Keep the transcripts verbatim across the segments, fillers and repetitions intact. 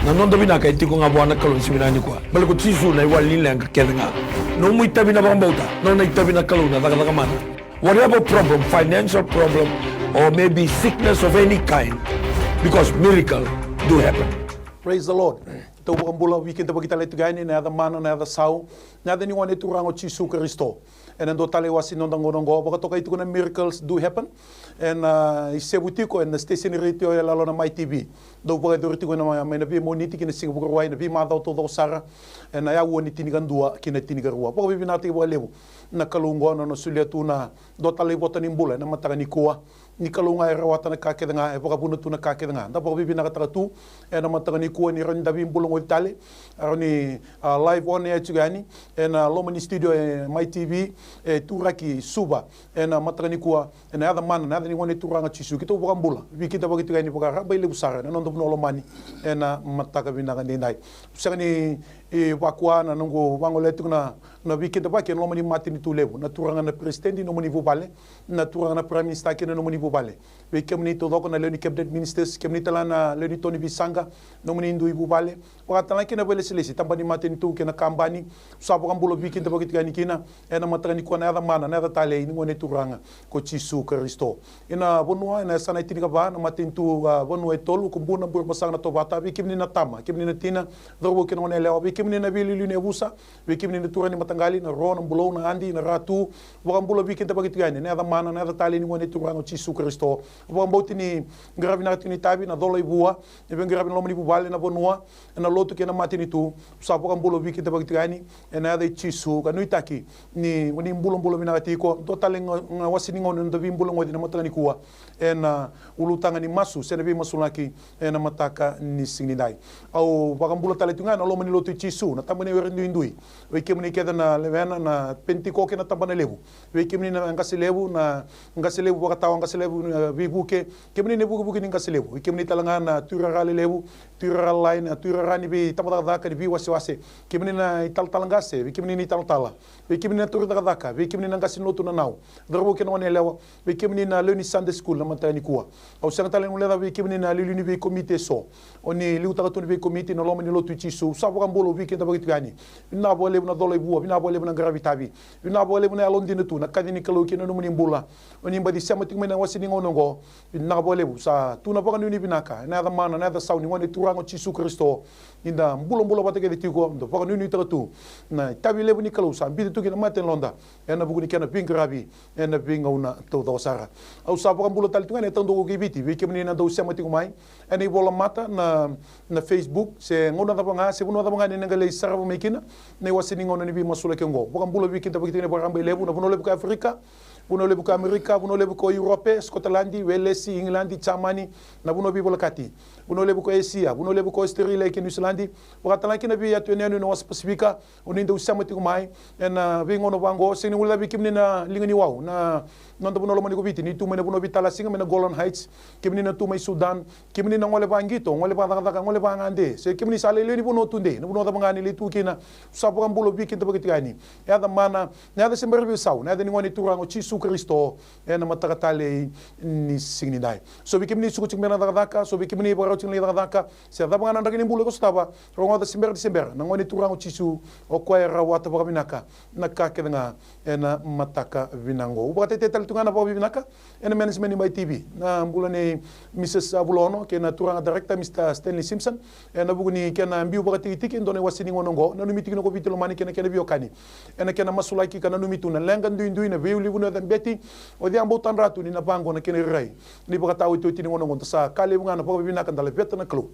Na noda vinaka e tiko ga vua na Kalou ni siga vinaka nikua. Baleta ko Jisu na iwali ni leqa kece ga. Nomu itavi na vakabauta, nona itavi na Kalou na cakacaka mana. Whatever problem, financial problem, or maybe sickness of any kind, because miracle do happen. Praise the Lord. Tou vakabula, veikidavaki tale tiko yani ena yaca mana, na yaca sau, na yaca ni Gone Turaga o Jisu Karisito. Ena dua tale iwase ni noda gauna oqo, vakatokai tiko na Miracles Do Happen. Ena, ah, isevu tiko ena station radio e yalo na Mai T V. Dau vakayacori tiko ena, mai na veimoniti ki na siga Vakarauwai, na veimacawa taucoko sara. Ena aua ni tinikadua ki na tinikarua. Vakavinavinakataki vakalevu na Kalou oqo na nona solia tu na dua tale ivota ni bula ena mataka nikua. Ni Kalou ga e rawata na ka kece ga, e vakavuna tu na ka kece ga. Da vakavinavinakataka tu ena mataka nikua ni rawa ni da veibulagoci tale. Rawa ni, ah, live on air tiko yani ena loma ni studio e Mai T V, e Turaki, Suva. Ena mataka nikua, ena yaca mana, na yaca ni Gone Turaga o Jisu, keitou vakabula, veikidavaki tiko yani vakarabailevu sara ena noda vanua lomani ena mataka vinaka edaidai. Sega ni, e, vakua na noqu vagolea tiko na, na veikidavaki ena loma ni matanitu levu, na turaga na peresitedi, nomuni vuvale, na turaga na Prime Minister kei na nomuni vuvale. Vei kemuni taucoko na lewe ni cabinet ministers, kemuni tale ga na lewe ni to ni veisaqa, nomuni dui vuvale, vakatalega kina veilesilesi, tabana ni matanitu kei na kabani. Sa vakabula, veikidavaki tiko yani kina ena mataka nikua na yaca mana, na yaca talei ni Gone Turaga ko Jisu Karisito. Ena vanua, ena yasana e tinikava, na matanitu, ah, vanua e tolu, Kubuna, Burebasaga, Natovata. Vei kemuni na tama, kemuni na tina, cauravou kei na goneyalewa, vei kemuni na veiliuliu ni yavusa, vei kemuni na turaga ni mataqali, na ro, na bulou, na adi, na ratu. Vakabula, veikidavaki tiko yani na yaca mana, na yaca talei ni Gone Turaga o Jisu Karisito. Vakabauti ni qaravi vinaka tiko na itavi, na cola i vua, ni veiqaravi ena loma ni vuvale, na vanua, ena lotu kei na matanitu. Sa vakabula, veikidavaki tiko yani ena yaca i Jisu, ka nuitaki ni, ni bulabula vinaka tiko. Dua tale ga, ga wase ni gauna eda veibulagoci ena mataka nikua ena ulutaga ni masu se na veimasulaki ena mataka ni siga nidai. Au vakabula tale tiko ga ena loma ni lotu i Jisu, na tabana ni were duidui. Vei kemuni kece na lewena na Penitiko kei na tabanalevu. Vei kemuni na qase levu, na qase levu vakatawa, qase levu, eh, veivuke. Kemuni na ivukevuke ni qase levu. Vei kemuni tale ga na tuirara lelevu, tuirara lalai, na tuirara ni veitabacakacaka, ni veiwasewase. Kemuni na italatala qase, vei kemuni na italatala. Vei kemuni na tauri cakacaka, vei kemuni na qase ni lotu, na nau, cauravou kei na goneyalewa. Vei kemuni na lewe ni Sunday school na mataka nikua. Au sega tale ni guilecava vei kemuni na iliuliu ni veikomiti eso. O ni liutaka tu na veikomiti ena loma ni lotu i Jisu. Sa vakabula, veikidavaki tiko yani. Vinaka vakalevu na cola i vua, vinaka vakalevu na qaravi itavi. Vinaka vakalevu na yalodina tu, na kaci ni Kalou kei na nomuni bula. O ni baci sema tiko mai na wase ni gauna oqo. Vinaka vakalevu, sa tu na vakanuinui vinaka ena yaca mana, na yaca sau ni Gone Turaga o Jisu Karisito. Ni da bulabula vata kece tiko, da vakanuinuitaka tu na itavi levu ni Kalou sa biuta tu kina mata ni yaloda ena vuku ni kena veiqaravi ena veigauna taucoko sara. Au sa vakabula tale tu ga ena yataudaku kei Viti, vei kemuni na dau sema tiko mai ena ivolamata, na, na Facebook, se gauna cava ga, se vanua cava ga ni na qai lai sarava mai kina na iwase ni gauna ni veimasulaki oqo. Vakabula, veikidavaki tiko yani vakarabailevu, na vanua levu ko Aferika, vanua levu ko Amerika, vanua levu ko Europe, Scotland, Welesi, England, Jamani, na vanua veivolekati, vanua levu ko Esia, vanua levu ko Australia kei Niusiladi, vakatalega kina veiyatu yanuyanu ena wasa Pasifika. O ni dau sema tiko mai ena veigauna vaqo, sega ni guilecavi kemuni na liga ni wau, na noda vanua lomani ko Viti, ni tu mai na vanua veitalasiga mai na Golan Heights, kemuni na tu mai Sudan, kemuni na gole vaqito, gole vacakacaka, gole vagade, se kemuni sa lailai ni vanua tudei, na vanua cava ga ni lai tu kina. Sa vakabula, veikidavaki tiko yani. Yaca mana, na yaca se bera ni veisau, na yaca ni Gone Turaga o Jisu Karisito, ena mataka talei ni siga nidai. So vei kemuni suka tiko mai na cakacaka, so vei kemuni vakarau tiko na lai cakacaka, se cava ga na draki ni bula iko sotava, rogoca, se bera ni se bera, na Gone Turaga o Jisu, o koya e rawata vakavinaka na ka kece ga ena mataka vinaka oqo. Au vakatetei tale tu ga na vakavinavinaka ena management ni Mai T V, na bula nei Mrs Vulono kei na turaga director, Mr Stanley Simpson, ena vuku ni kena biu vakatikitiki e dua na iwase ni gauna oqo. Nanumi tiko kina ko Viti lomani kei na kena veiwekani ena kena masulaki ka nanumi tu na leqa duidui, na veiulunivanua e cabeti. O cei a bau tadra tu ni na vaqo na kena irairai ni vakataotioti ni gauna oqo. Da sa ka levu ga na vakavinavinaka da laveta na Kalou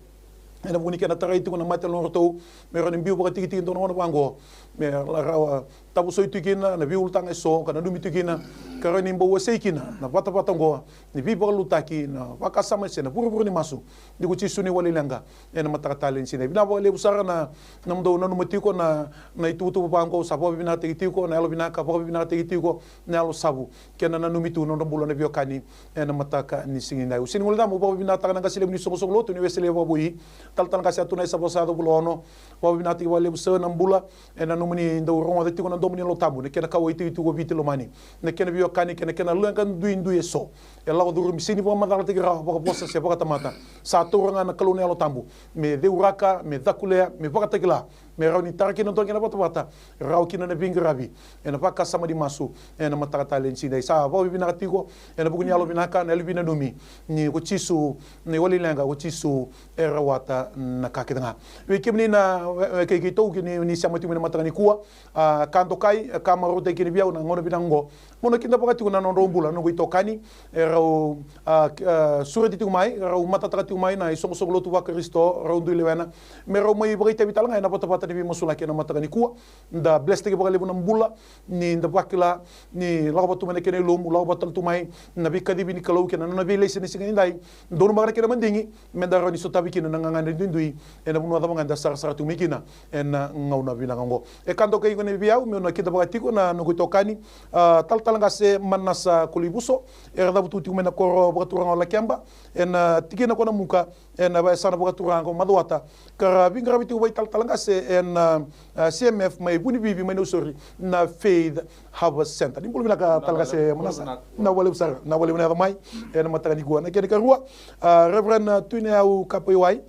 ena vuku ni kena tarai tiko na mate ni lotu me rawa ni biu vakatikitiki e dua na gauna vaqo, me rawa tavusoi tu kina na veiulutaga eso ka nanumi tu kina, ka rawa ni bau wasei kina na vatavata oqo ni veivakalotutaki, na vakasama se na vuravura ni masu ni ko Jisu na iwali leqa ena mataka talei ni siga. Vinaka vakalevu sara na nomudou nanuma tiko na, na ituvatuva vaqo. Sa vakavinavinakataki tiko na yalovinaka, vakavinavinakataki tiko na yalo savu kei na nanumi tu na nodra bula na veiwekani ena mataka ni siga nidai. Au sega ni guileca meu vakavinavinakataka na qase levu ni soqosoqo lotu ni Wesele Vakavoui, Talatala qase Atunai Savasava Vulaono, vakavinavinaka vakalevu sara na bula, ena nomuni dau rogoca tiko na domo ni Yalo Tabu, na kena kauwai tiko o Viti lomani, na kena veiwekani kei na kena leqa duidui eso. E lako curumi, sega ni vakamacalataki rawa vakavosa se vakatamata. Sa taura ga na Kalou na Yalo Tabu me ceuraka, me cakulea, me vakatakila, me rawa ni tara kina dua na kena vatavata, rawa kina na veiqaravi ena vakasama ni masu ena mataka talei ni siga. Sa vakavinavinaka tiko ena vuku ni yalo vinaka, na yalo veinanumi, ni ko Jisu na iwali leqa, ko Jisu e rawata na ka kece ga. Vei kemuni na we-, wekai keitou ni, ni sema tiko mai na mataka nikua, a, ka dokai, ka marautaki kina vei au na gauna vinaka oqo, meu na kidavaka tiko na nodrau bula na noqu itokani, e rau, a, k-, a, sureti tiko mai, rau matataka tiko mai na isoqosoqo lotu vaKarisito rau dui lewena, me rau mai vakaitavi tale ga ena vatavata ni veimasulaki ena mataka nikua. Da blesstaki vakalevu na bula ni da vakila ni lako vata tu mai na kena ilumu, lako vata tu mai na veikacivi ni Kalou kei na nona veilesi ena siga nidai. Donumaka na kena madigi me da rawa ni sotavi kina na gagadre duidui ena vanua cava ga eda sarasara tu mai kina ena gauna vinaka oqo. E ka dokai kina vei au meu na kidavaka tiko na noqu itokani, a, Talatala qase Manasa Koloivuso, era cavutu tiko mai na koro vakaturaga o Lakeba, ena tikina ko Namuka, ena yasana vakaturaga o Macuata, ka ra veiqaravi tiko vei talatala qase ena, a, C M F mai Vunivivi, mai Nausori, na Faith Harvest Centre. Ni bula vinaka talatala qase Manasa. Vinaka vakalevu sara, vinaka vakalevu na yaco mai ena mataka nikua. Na kena ikarua, a, Reverend, a, Tuinayau Kapaiwai,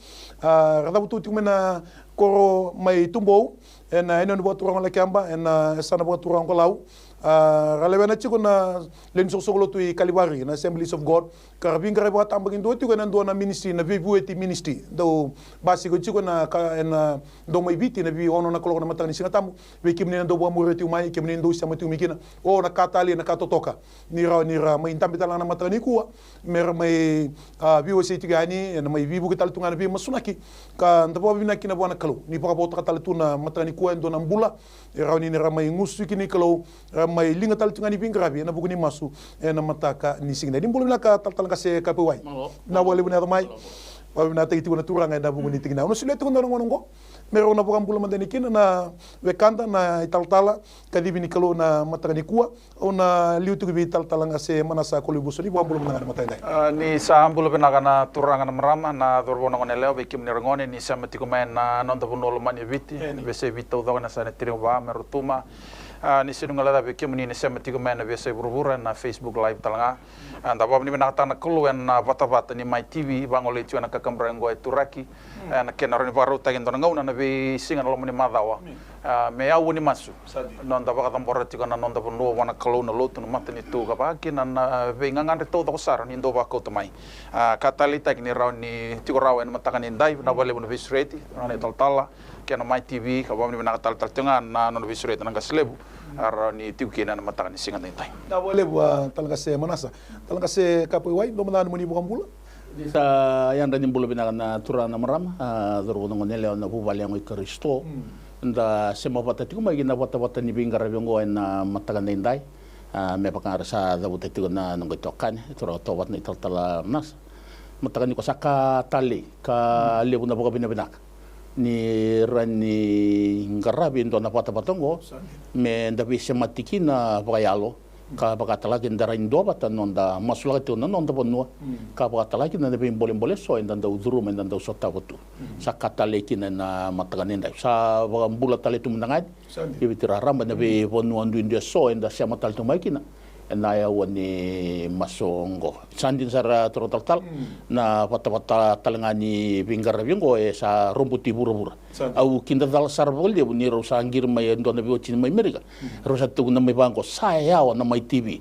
a, ra cavutu tiko mai na koro mai Tubou, ena, ena yanuyanu vakaturaga o Lakeba, ena yasana vakaturaga o Lau. A, ra lewena tiko na lewe ni soqosoqo lotu i Kalivari, na Assemblies of God, ka ra veiqaravi vakatabakidua tiko ena dua na ministry, na Veivueti Ministry. Dau basika tiko na ka, ena dau mai Viti ena veiono na kaloko na mataka ni Siga Tabu. Vei kemuni na dau vakamuria tiko mai, kemuni na dau sema tiko mai kina, o na ka talei, na ka totoka, ni rawa ni ra mai dabe tale ga na mataka nikua me ra mai, a, veiwasei tiko yani, ena mai veivuke tale tu ga na veimasulaki. Ka da vakavinavinaka kina vua na Kalou ni vakavautaka tale tu na mataka nikua e dua na bula e rawa ni ra mai gusu kina i Kalou, ra mai liga tale tu ga ni veiqaravi ena vuku ni masu ena mataka ni Siga Tabu. Ni bula vinaka talatala qase Kapaiwai. Vinaka vakalevu na yaco mai. Vakavinavinakataki tiko na Turaga ena vuku ni tikina. Au na solia tiko na gauna oqo me rau na vakabula mada yani kina na wekada na italatala kacivi ni Kalou na mataka nikua. Au na liu tiko vei talatala qase Manasa Koloivuso, ni vakabula mada ga na mataka edai. A, ni sa bula vinaka na turaga, na marama, na cauravou, na goneyalewa, vei kemuni na gone ni sema tiko mai na noda vanua lomani o Viti, e, ni veiyasai Viti taucoko, na yasana e tiniva me Rotuma. A, ni sega ni guilecavi vei kemuni ni sema tiko mai na veiyasai vuravura na Facebook Live tale ga. A, da vakavinavinakataka na Kalou ena vatavata ni Mai T V, vagolei tiko ena kakaburaki oqo e Turaki. Mm. Ena kena rawa ni vakarautaki e dua na gauna na veisiga na loma ni macawa. Mm. A, me aua ni masu. Sa dina. Noda vakacabora tiko na noda vanua vua na Kalou, na lotu, na matanitu, ka vaka kina na veigagadre taucoko sara ni dau vakauta mai. A, ka taleitaki ni rawa ni tiko rawa ena mataka nidai, vinaka vakalevu na veisureti, na nona italatala kei na Mai T V, ka vakavinavinaka tale tiko ga na nona veisureti na qase levu, a, rawa ni tiko kina ena mataka ni Siga Tabu. Vinaka vakalevu, a, talatala qase Manasa. Talatala qase Kapaiwai, dua mada ga na nomuni vakabula. Ni sa yadra ni bula vinaka na turaga, na marama, a, cauravou, na goneyalewa, na vuvale yago i Karisito. Mm. Da sema vata tiko mai ki na vatavata ni veiqaravi oqo ena mataka nidai. A, me vaka era sa cavuta tiko na noqu itokani, turaga Tovata, na italatala Manasa. Mataka nikua sa ka talei, ka levu na vakavinavinaka ni rawa ni qaravi e dua na vatavata oqo, me da veisemati kina vakayalo, ka vaka talega ni da rawa ni duavata, noda masulaka tiko na noda vanua, ka vaka talega kina na veibolebole eso eda dau curuma, eda dau sotava tu. Sa ka talei kina ena mataka nidai. Sa vakabula tale tu mada ga yani i Viti raraba ena veivanua duidui eso eda sema tale tu mai kina ena aua ni masu oqo. Sa dina sara, turaga talatala, na vatavata tale ga ni veiqaravi oqo e sa roboti vuravura. Au kidacala sara vakalevu ni rau sa qiri mai e dua na veiwatini mai Merika. Rau sa tukuna mai vaqo, sa yawa na Mai T V.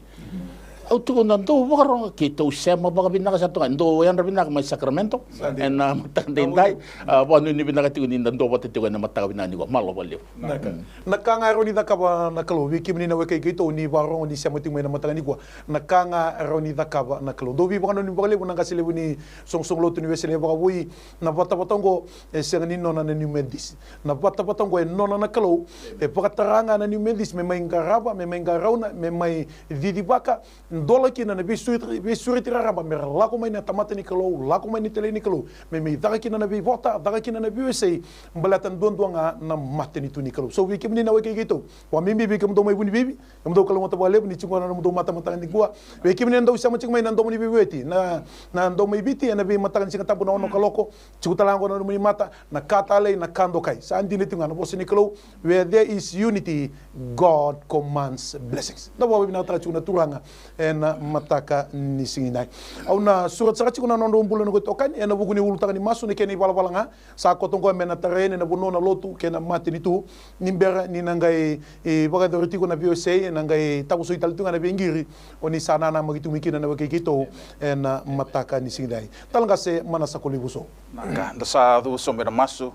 Au tukuna, dou vakarogo, keitou sema vakavinaka sara tu ga, dou yadra vinaka mai Sacramento ena mataka nidai. A, vakanuinui vinaka tiko ni da duavata tiko ena mataka vinaka nikua. Malo vakalevu. Na ka ga e rawa ni cakava na Kalou, vei kemuni na wekai keitou ni vakarogo ni sema tiko mai ena mataka nikua, na ka ga e rawa ni cakava na Kalou. Dou veivakanuinui vakalevu na qase levu ni soqosoqo lotu ni Wesele vakavoui. Na vatavata oqo e sega ni nona na New Methodist. Na vatavata oqo e nona na Kalou. E vakatara ga na New Methodist me mai qarava, me mai qarauna, me mai cicivaka dola kina na veisureti, veisureti raraba me ra lako mai na tamata ni Kalou, lako mai na italai ni Kalou, me mai caka kina na veivota, caka kina na veiwasei, baleta duadua ga na matanitu ni Kalou. So vei kemuni na wekai keitou, vakabibi vei kemudou mai Vunivivi, kemudou kalougata vakalevu ni tiko na nomudou matamataka nikua. Vei kemuni na dau sema tiko mai na domo ni veiweti, na, na domo i Viti, ena veimataka ni Siga Tabu na ono kaloko, tiko tale ga qo na nomuni mata, na ka talei, na ka dokai. Sa dina tiko ga na vosa ni Kalou, where there is unity, God commands blessings. Na vakavinavinakataka tiko na Turaga ena mataka ni siga nidai. Au na sureta sara tiko na nodrau bula na qo itokani, ena vuku ni ulutaga ni masu, na kena ivalavala ga, sa koto qo me na tarai ena vanua na lotu kei na matanitu. Ni bera ni na qai, e, vakayacori tiko na veiwasei, na qai tavusoi tale tu ga na veiqiri, o ni sa nanamaki tu mai kina na wekai keitou ena mataka ni siga nidai. Tale ga se mana sa kolivu so. Na ka, da sa cuva sobu ena masu.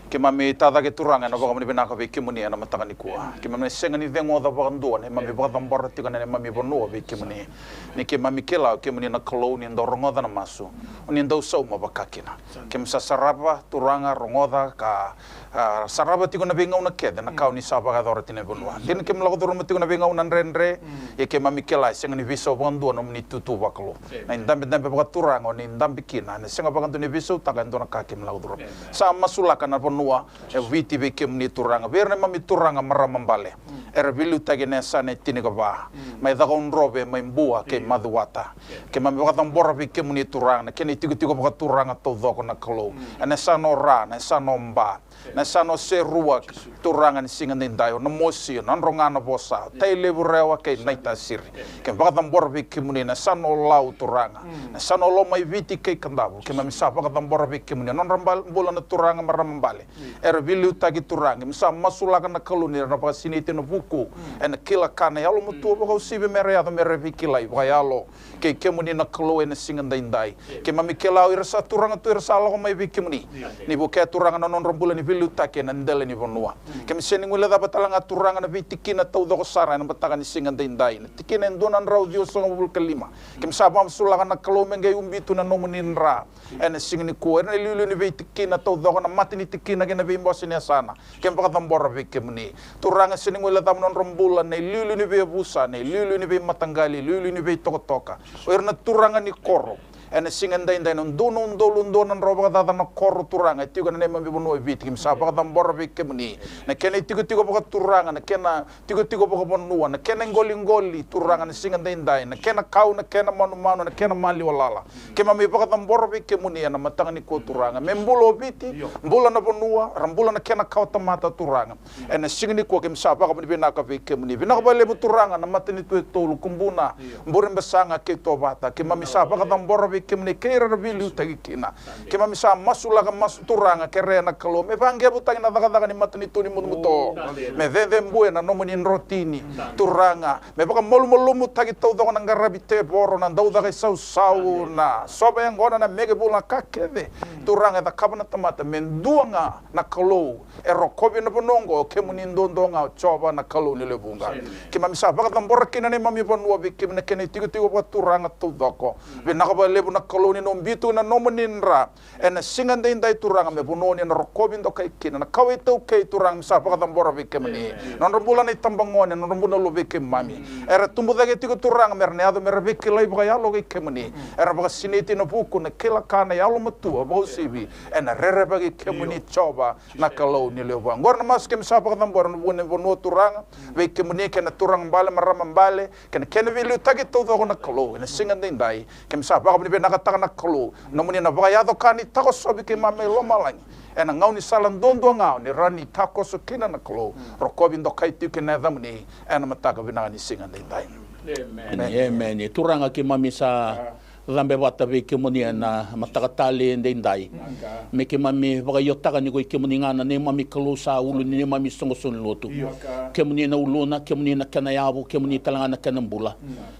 Keimami tacake Turaga ena vakavinavinaka vei kemuni ena mataka nikua. Keimami sega ni cegu oca vakadua, neimami vakacabora tiko na neimami vanua vei kemuni. Ni keimami kila o kemuni na Kalou ni dau rogoca na masu, o ni dau sauma vakakina. Keimami sa sarava Turaga, rogoca ka, a, sarava tiko na veigauna kece na ka o ni sa vakayacora tiko na vanua. Dina keimami lako curuma tiko na veigauna dredre, ia keimami kila e sega ni veisau vakadua nomuni tutu vakalou. Na idabedabe vakaturaga o ni dabe kina, ena sega vakadua ni veisautaka e dua na ka keimami lako curuma. Sa masulaka na vanua e Viti vei kemuni Turaga, vei ira na neimami turaga marama bale era veiliutaki ena yasana e tinikava, mai Cakaudrove, mai Bua kei Macuata. Keimami vakacabora vei kemuni Turaga na kena itikotiko vakaturaga taucoko na Kalou, ena yasana o Ra, na yasana o Ba, na yasana o Serua, Turaga ni siga daidai, o Namosi, o Nadroganavosa, o Tailevu Rewa kei Naitasiri. Keimami vakacabora vei kemuni na yasana o Lau Turaga, na yasana o Lomaiviti kei Kadavu. Keimami sa vakacabora vei kemuni na nodra bal-, bula na turaga marama bale era veiliutaki Turaga. Keimami sa masulaka na Kalou ni ra na vakasinaiti ena vuku, ena kila ka na yalomatua vakausivi me ra yaco me ra veikilai vakayalo kei kemuni na Kalou ena siga daidai. Keimami kila o ira sa turaga tu era sa lako mai vei kemuni. Ni vukea Turaga na nodra bula ni veiliutaki ena dela ni vanua. Keimami sega ni guilecava tale ga Turaga na veitikina taucoko sara ena mataka ni siga daidai, na tikina e dua na drau ciwasagavulu ka lima. Keimami sa vakamasulaka na Kalou me qai ubi tu na nomuni dra ena siga nikua, ira na iliuliu ni veitikina taucoko, na mata ni tikina kei na veibose ni yasana. Keimami vakacabora vei kemuni Turaga, sega ni guilecava na nodra bula na iliuliu ni veiyavusa, na iliuliu ni veimataqali, iliuliu ni veitokatoka. O ira na turaga ni koro ena siga daidai, na dua na udolu dua na drau vakacaca na koro Turaga e tiko ena neimami vanua e Viti. Keimami sa vakacabora vei kemuni na kena itikotiko vakaturaga, na kena tikotiko vakavanua, na kena iqoliqoli Turaga na siga daidai, na kena kau, na kena manumanu, na kena maliwa lala. Keimami vakacabora vei kemuni ena mataka nikua Turaga, me bula o Viti, bula na vanua, ra bula na kena kawatamata Turaga. Ena siga nikua keimami sa vakavinavinaka vei kemuni. Vinaka vakalevu Turaga na matanitu e tolu, Kubuna, Burebasaga kei Tovata. Keimami sa vakacabora vei kemuni kei ira ra veiliutaki kina. Keimami sa masulaka masu Turaga, kerea na Kalou me vaqevutaki na cakacaka ni matanitu ni butobuto. Me cecebue na nomuni drotini Turaga, me vakamalumalumutaki taucoko na qaravi tevoro, na daucaka isausau, na sova yaqona, na meke vula, na ka kece Turaga e cakava na tamata, me dua ga na Kalou e rokovi na vanua oqo, o kemuni duadua ga o Jiova na Kalou ni lewe vuqa. Keimami sa vakacabora kina na neimami vanua vei kemuni, na kena itikotiko vakaturaga taucoko. Vinaka vakalevu na Kalou ni na ubi tu na nomuni dra ena siga daidai Turaga, me vanua ni na rokovi dokai kina na kawa iTaukei Turaga, keimami sa vakacabora vei kemuni. Nodra bula na itabagone, nodra bula na luvei keimami era tubu cake tiko Turaga, me ra na yaco me ra veikilai vakayalo kei kemuni. Era vakasinaiti ena vuku, na kila ka, na yalomatua vakausivi ena rerevaki kemuni Jiova na Kalou ni lewe vuqa. Oqori na masu keimami sa vakacabora ena vuku ni vanua Turaga, vei kemuni kei na turaga bale, marama bale, kei na kena veiliutaki taucoko na Kalou ena siga daidai. Keimami sa vakavinavinakataka na Kalou nomuni na vakayaco ka ni takosovi keimami mai lomalagi ena gaunisala duadua ga o ni rawa ni takoso kina na Kalou. Rokovi dokai tiko kina na yacamuni ena mataka vinaka ni siga daidai. Emeni. Emeni. Turaga, keimami sa cabe vata vei kemuni ena mataka talei edaidai. Me keimami vakaiotaka ni ko i kemuni ga na neimami Kalou sa ulu ni neimami soqosoqo ni lotu. Kemuni na uluna, kemuni na kena yavu, kemuni tale ga na kena bula.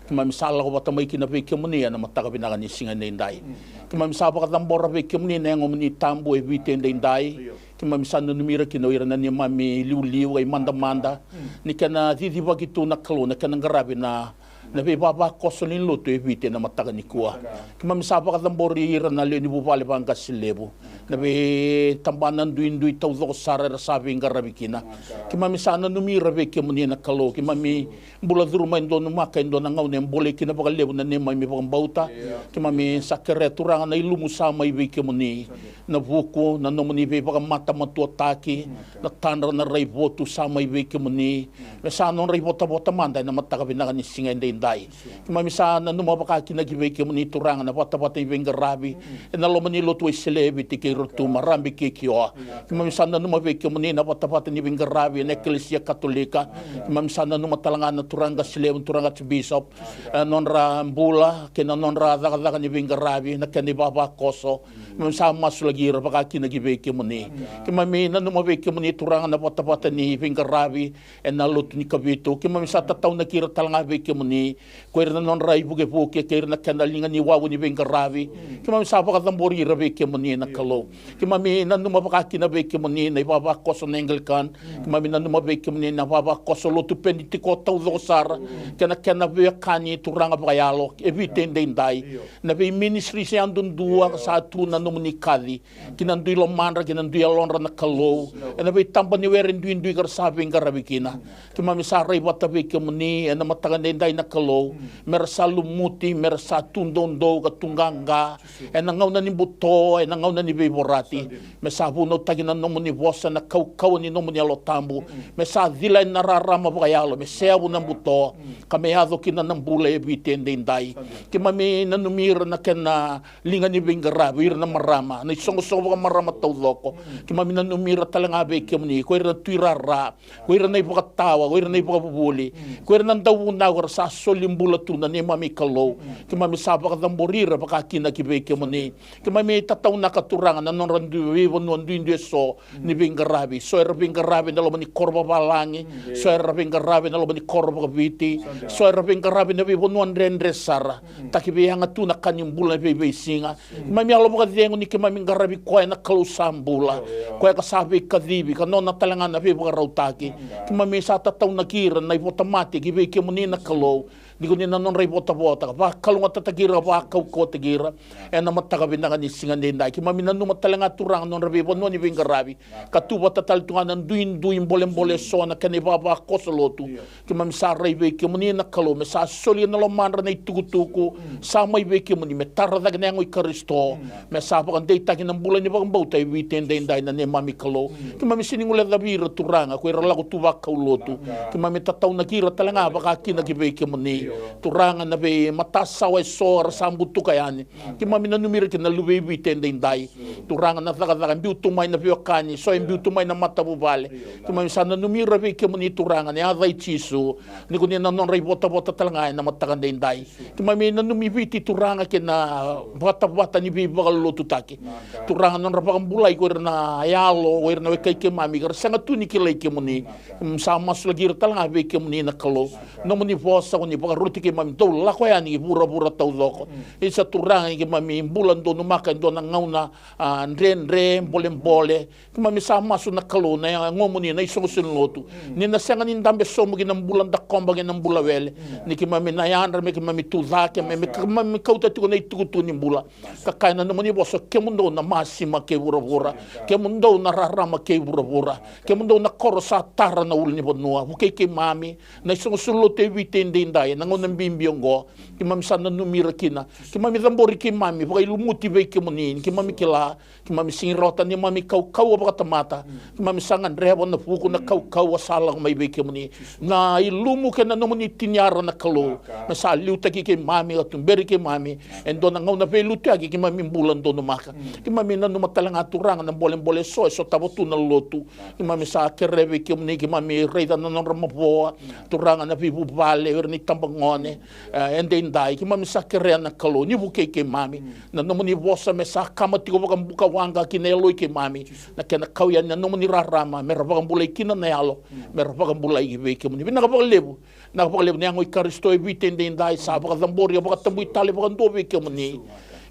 Keimami sa lako vata mai kina vei kemuni ena mataka vinaka ni siga edaidai. Keimami sa vakacabora vei kemuni na yagomuni tabu e Viti edaidai. Keimami sa nanumi ira kina o ira na neimami iliuliu, imadamada, ni kena cicivaki tu na Kalou na kena qaravi na na veivavakoso ni lotu e Viti ena mataka nikua. Keimami sa vakacabori ira na lewe ni vuvale vaqase levu. na veitabana duidui taucoko sara era sa veiqaravi kina. Keimami sa nanumi ira vei kemuni na Kalou, keimami bula curuma e dua na maka, e dua na gauna e bolei kina vakalevu na neimami vakabauta. Keimami sa kerea Turaga na ilumu sa mai vei kemuni, na vuku, na nomuni veivakamatamatuataki, na tadra na raivotu sa mai vei kemuni. Me sa nodra ivotavota mada ena mataka vinaka ni siga edaidai. Keimami sa nanuma vakakinaki vei kemuni Turaga na vatavata ni veiqaravi ena loma ni lotu e Seleviti kei Rotuma, Rabi kei Kioa. Keimami sa nanuma vei kemuni na vatavata ni veiqaravi ena Ekelesia Katolika. Keimami sa nanuma talega na turaga Selevu, turaga Archbishop, e nodra bula kei na nodra cakacaka ni veiqaravi, na kena ivavakoso. Keimami sa masulaki ira vakakinaki vei kemuni. Keimami nanuma vei kemuni Turaga na vatavata ni veiqaravi ena lotu ni Kavitu. Keimami sa tataunaki ira talega vei kemuni, ko ira na nodra ivukevuke kei ira na kena liga ni wavu ni veiqaravi. Keimami sa vakacabori ira vei kemuni na Kalou. Keimami nanuma vakakina vei kemuni na ivavakoso na Anglican. Keimami nanuma vei kemuni na vavakoso lotu Penitiko taucoko sara, kei na kena veiwekani Turaga vakayalo e Viti edaidai. Na vei ministries yadudua sa tu na nomuni kaci ki na dui lomadra, ki na dui yalodra na Kalou, ena veitaba ni were duidui ka ra sa veiqaravi kina. Keimami sa rai vata vei kemuni ena mataka edaidai na Kalou, me ra sa lumuti, me ra sa tu doudou ka tu qaqa ena gauna ni buto, ena gauna ni veivorati. Me sa vunautaki na nomuni vosa, na kaukauwa ni nomuni Yalo Tabu, me sa cila ena rarama vakayalo, me seavu na buto, ka me yaco kina na bula e Viti edaidai. Keimami nanumi ira na kena liga ni veiqaravi, ira na marama, na isoqosoqo vakamarama taucoko. Keimami nanumi ira talega vei kemuni, ko ira na tuirara, ko ira na ivakatawa, ko ira na ivakavuvuli, ko ira na dauvunau era sa soli bula tu na neimami Kalou. Keimami sa vakacabori ira vakakinaki vei kemuni. Keimami tataunaka Turaga na nodra dui veivanua duidui eso ni veiqaravi. So era veiqaravi ena loma ni koro vavalagi, so era veiqaravi ena loma ni koro vakaviti, so era veiqaravi ena veivanua dredre sara. Taki veiyaga tu na ka ni bula na veiveisiga. Keimami yalo vakacegu ni keimami qaravi koya na Kalou sa bula, koya ka sa veikacivi, ka nona talega na veivakarautaki. Keimami sa tataunaki ira na ivota mate ki vei kemuni na Kalou, ni ko ni na nodra ivotavota, ka vakalougatataki ira, ka vakaukauwataki ira ena mataka vinaka ni siga edaidai. Keimami nanuma talega Turaga na nodra veivanua ni veiqaravi, ka tu vata tale tu ga na duidui bolebole eso, na kena ivavakoso lotu. Keimami sa rai vei kemuni na Kalou, me sa soli ena lomadra na itukutuku sa mai vei kemuni, me tara cake na yago i Karisito, me sa vakadeitaki na bula ni vakabauta e Viti edaidai na neimami Kalou. Keimami sega ni guilecavi ira Turaga, ko ira lako tu vakaulotu. Keimami tataunaki ira talega vakakinaki vei kemuni. Turaga na veimatasawa eso era sa butuka yani, keimami nanumi ira kina na luve i Viti edaidai. Turaga na cakacaka e biu tu mai na veiwekani, so e biu tu mai na matavuvale. Keimami sa nanumi ira vei kemuni Turaga ena yaca i Jisu, ni ko ni na nodra ivotavota talega ena mataka edaidai. Keimami nanumi Viti Turaga kei na vatavata ni veivakalotutaki. Turaga na nodra vakabulai ko ira na yalo, ko ira na wekai keimami ka ra sega tu ni kilai kemuni. Keimami sa masulaki ira talega vei kemuni na Kalou. Nomuni vosa ko ni vakaroti keimami, dou lako yani ki vuravura taucoko. Isa Turaga, keimami bula donumaka e dua na gauna, a, dredre, bolebole. Keimami sa masu na Kalou na yagomuni na isoqosoqo ni lotu, ni na sega ni dabe sobu ki na bula dakoba kei na bula wele. Ni keimami na yadra me keimami tu cake, me, me keimami kauta tiko na itukutuku ni bula. Ka kaya na nomuni vosa, kemudou na masima kei vuravura, kemudou na rarama kei vuravura, kemudou na koro sa tara na ulunivanua. Vukei keimami na isoqosoqo ni lotu e Viti edaidai ena gauna bibi oqo. Keimami sa nanumi ira kina. Keimami cabori keimami, vakailumuti vei kemuni, ni keimami kila keimami sega ni rawata neimami kaukauwa vakatamata. Keimami sa gadreva na vuku, na kaukauwa sa lako mai vei kemuni, na ilumu kei na nomuni tiniara na Kalou, me sa liutaki keimami ka tuberi keimami e dua na gauna veilutuyaki keimami bula donumaka. Keimami nanuma talega Turaga na bolebole eso e sotava tu na lotu. Keimami sa kerea vei kemuni, keimami raica na nodra mavoa Turaga na veivuvale, o ira na itabagone, e, edaidai. Keimami sa kerea na Kalou ni vukei keimami. Na nomuni vosa me sa kama tiko vakabuka waqa ki na yalo i keimami, na kena kau yani na nomuni rarama, me ra vakabulai kina na yalo, me ra vakabulai ki vei kemuni. Vinaka vakalevu, vinaka vakalevu na yago i Karisito e Viti edaidai, sa vakacabori, vakatabui tale vakadua vei kemuni.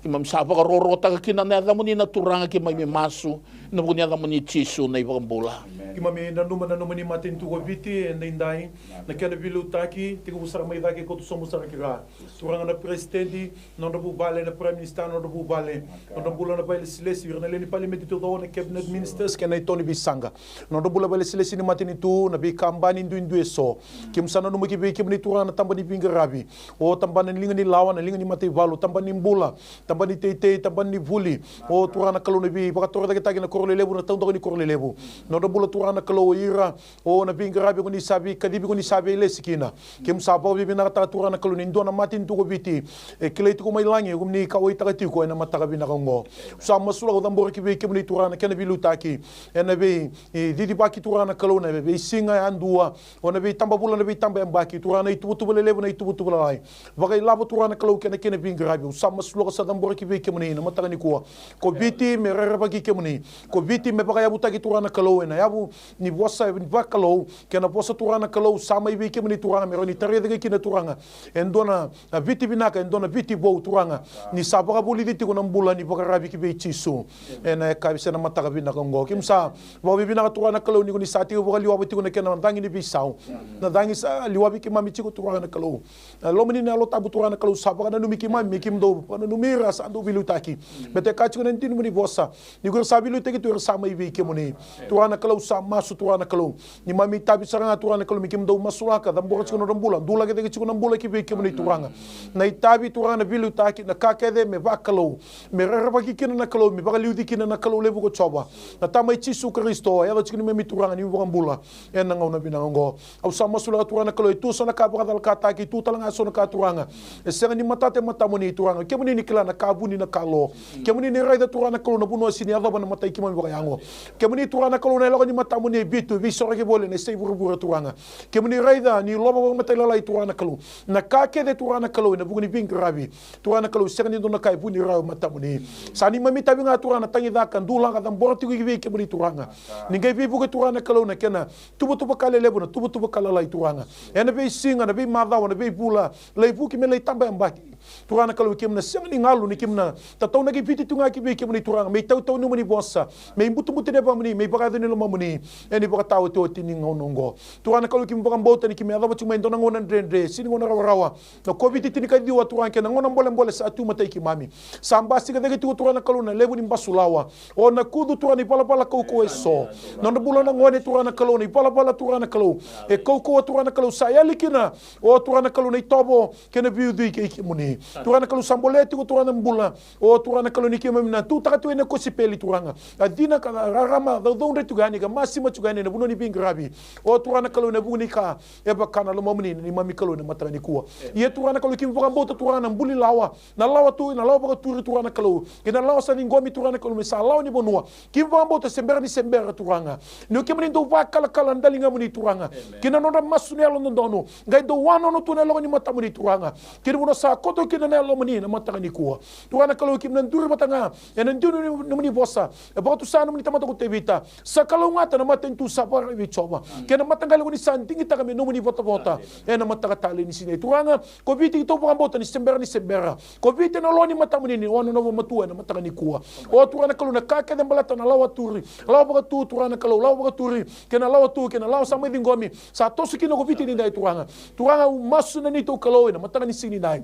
Keimami sa vakarokorokotaka kina na yacamuni na Turaga, keimami masu ena vuku ni yacamuni Jisu na iVakabula. Keimami nanuma na nomuni matanitu ko Viti edaidai, na kena veiliutaki, tekivu sara mai cake, kauta sobu sara ki ra. Turaga na peresitedi, na nodra vuvale, na prime minister, na nodra vuvale, na nodra bula na vailesilesi, ira na lewe ni palimedi taucoko, na cabinet ministers kei na ito ni veisaqa, na nodra bula vailesilesi ni matanitu, na veikabani duidui eso. Keimami sa nanuma ki vei kemuni Turaga na tabana ni veiqaravi, o tabana ni liga ni lawa, na liga ni mataivalu, tabana ni bula, tabana ni teitei, tabana ni vuli. O Turaga na Kalou, na veivakatorocaketaki na koro lelevu, na taudaku ni koro lelevu, na nodra bula Turaga na Kalou, o ira, o na veiqaravi ko ni sa veikacivi, ko ni sa veilesi kina. Keimami sa vakavinavinakataka Turaga na Kalou ni dua na matanitu ko Viti e kilai tiko mai lagi, o ni kauwaitaka tiko ena mataka vinaka oqo. Sa masulaka, cabora ki vei kemuni Turaga na kena veiliutaki ena vei, e, cicivaki Turaga na Kalou, na veisiga yadua, o na veitabavula, na veitaba yabaki, Turaga na ituvatuva lelevu, na ituvatuva lalai. Vakailavo Turaga na Kalou kei na kena veiqaravi. Au sa masulaka, sa cabora ki vei kemuni na mataka nikua. Ko Viti me rerevaki kemuni. Ko Viti me vakayavutaki Turaga na Kalou ena yavu ni vosa ni vakalou kei na vosa Turaga na Kalou sa mai vei kemuni Turaga, me rawa ni tarai cake kina Turaga e dua na, na Viti vinaka, e dua na Viti vou Turaga. Ni sa vakavulici tiko na bula ni vakararavi ki vei Jisu ena yakavi se na mataka vinaka oqo. Keimami sa vakavinavinaka Turaga na Kalou ni ko ni sa tiko vakaliwava tiko na kena cagi ni veisau, na cagi sa liwavi keimami tiko Turaga na Kalou. Na lomani na Yalo Tabu Turaga na Kalou sa vakananumi keimami, me keimami dau vakananumi ira sa dau veiliutaki. Baleta e kaya tiko na dina ni nomuni vosa, ni ko ira sa veiliutaki tu era sa mai vei kemuni. Turaga na Kalou, sa masu Turaga na Kalou, neimami itavi sara ga Turaga na Kalou, me keimami dau masulaka, cabora tiko na nodra bula, dulaka cake tiko na bula ki vei kemuni Turaga. Na itavi Turaga, na veiliutaki, na ka kece me vakalou, me rerevaki kina na Kalou, me vakaliuci kina na Kalou levu ko Jiova, na Tama i Jisu Karisito, e yaco tiko neimami Turaga, neimami iVakabula ena gauna vinaka oqo. Au sa masulaka Turaga na Kalou, e tu so na ka vakacalakataki, tu tale ga so na ka Turaga e sega ni matata e matamuni Turaga. Kemuni ni kila na ka vuni, na ka lo. Kemuni ni raica Turaga na Kalou na vanua sega ni yacova na matai keimami vakayago. Kemuni Turaga na Kalou na yaloka ni matamuni e vitu, e veisoraki voli ena yasai vuravura Turaga. Kemuni raica ni loma vakamatailalai Turaga na Kalou na ka kece Turaga na Kalou ena vuku ni veiqaravi. Turaga na Kalou, sega ni dua na ka e vuni rawa e matamuni. Sa neimami itavi ga Turaga na tagicaka, dulaka, cabora tiko ki vei kemuni Turaga. Ni qai veivuke Turaga na Kalou na kena tuvatuva ka lelevu, na tuvatuva ka lalai Turaga. Ena veisiga, na veimacawa, na veivula, lai vuki me lai taba yabaki. Turaga na Kalou, keimami na sega ni galu ni keimami na tataunaki Viti tu ga ki vei kemuni Turaga, me itautau ni nomuni vosa, me ibutubutu ni yavamuni, me ivakayaco ni lomamuni ena ivakataotioti ni gauna oqo. Turaga na Kalou, keimami vakabauta ni keimami yacova tiko mai e dua na gauna dredre, sega ni gauna rawarawa. Na COVID tinikaciwa Turaga kei na gauna bolebole sa tu matai keimami. Sa basika cake tiko Turaga na Kalou na levu ni basulawa. O na kucu Turaga na ivalavala kaukauwa eso. Na nodra bula na gone Turaga na Kalou, na ivalavala Turaga na Kalou e kaukauwa Turaga na Kalou, sa yali kina, o Turaga na Kalou, na itovo kei na veiucui kei kemuni. Turaga na Kalou, sa bolea tiko Turaga na bula, o Turaga na Kalou, ni keimami na tutaka tiko yani na kosipeli Turaga. A cina ka rarama caucaudre tiko yani, ka masima tiko yani ena vanua ni veiqaravi. O Turaga na Kalou, ena vuku ni ka e vaka na lomamuni na neimami Kalou ena mataka nikua. Ia Turaga na Kalou, keimami vakabauta Turaga na buli lawa, na lawa tu, na lawa vakaturi Turaga na Kalou, kei na lawa sa ciqomi Turaga na Kalou me sa lawa ni vanua. Keimami vakabauta se bera ni se bera Turaga, ni o kemuni dau vakalakala na daligamuni Turaga kei na nodra masu ni yalododonu, qai dau wanono tu na yaloka ni matamuni Turaga, kei na vanua sa koto kina na yalomuni na mataka nikua. Turaga na Kalou, keimami na duri vata ga ena dina ni nomuni vosa, e vakatusa nomuni tamata ko Tevita, sa kalougata na matanitu sa vakararavi vei Jiova, kei na mataqali ko ni sa digitaka me nomuni votavota ena mataka talei ni siga. Turaga, ko Viti keitou vakabauta ni se bera ni se bera. Ko Viti ena loma ni matamuni ni wanonovo matua ena mataka nikua. O Turaga na Kalou, na ka kece baleta na lawa turi, lawa vakatu Turaga na Kalou, lawa vakaturi kei na lawa tu kei na lawa sa mai ciqomi, sa toso kina ko Viti edaidai Turaga. Turaga, au masu na neitou Kalou ena mataka ni siga nidai.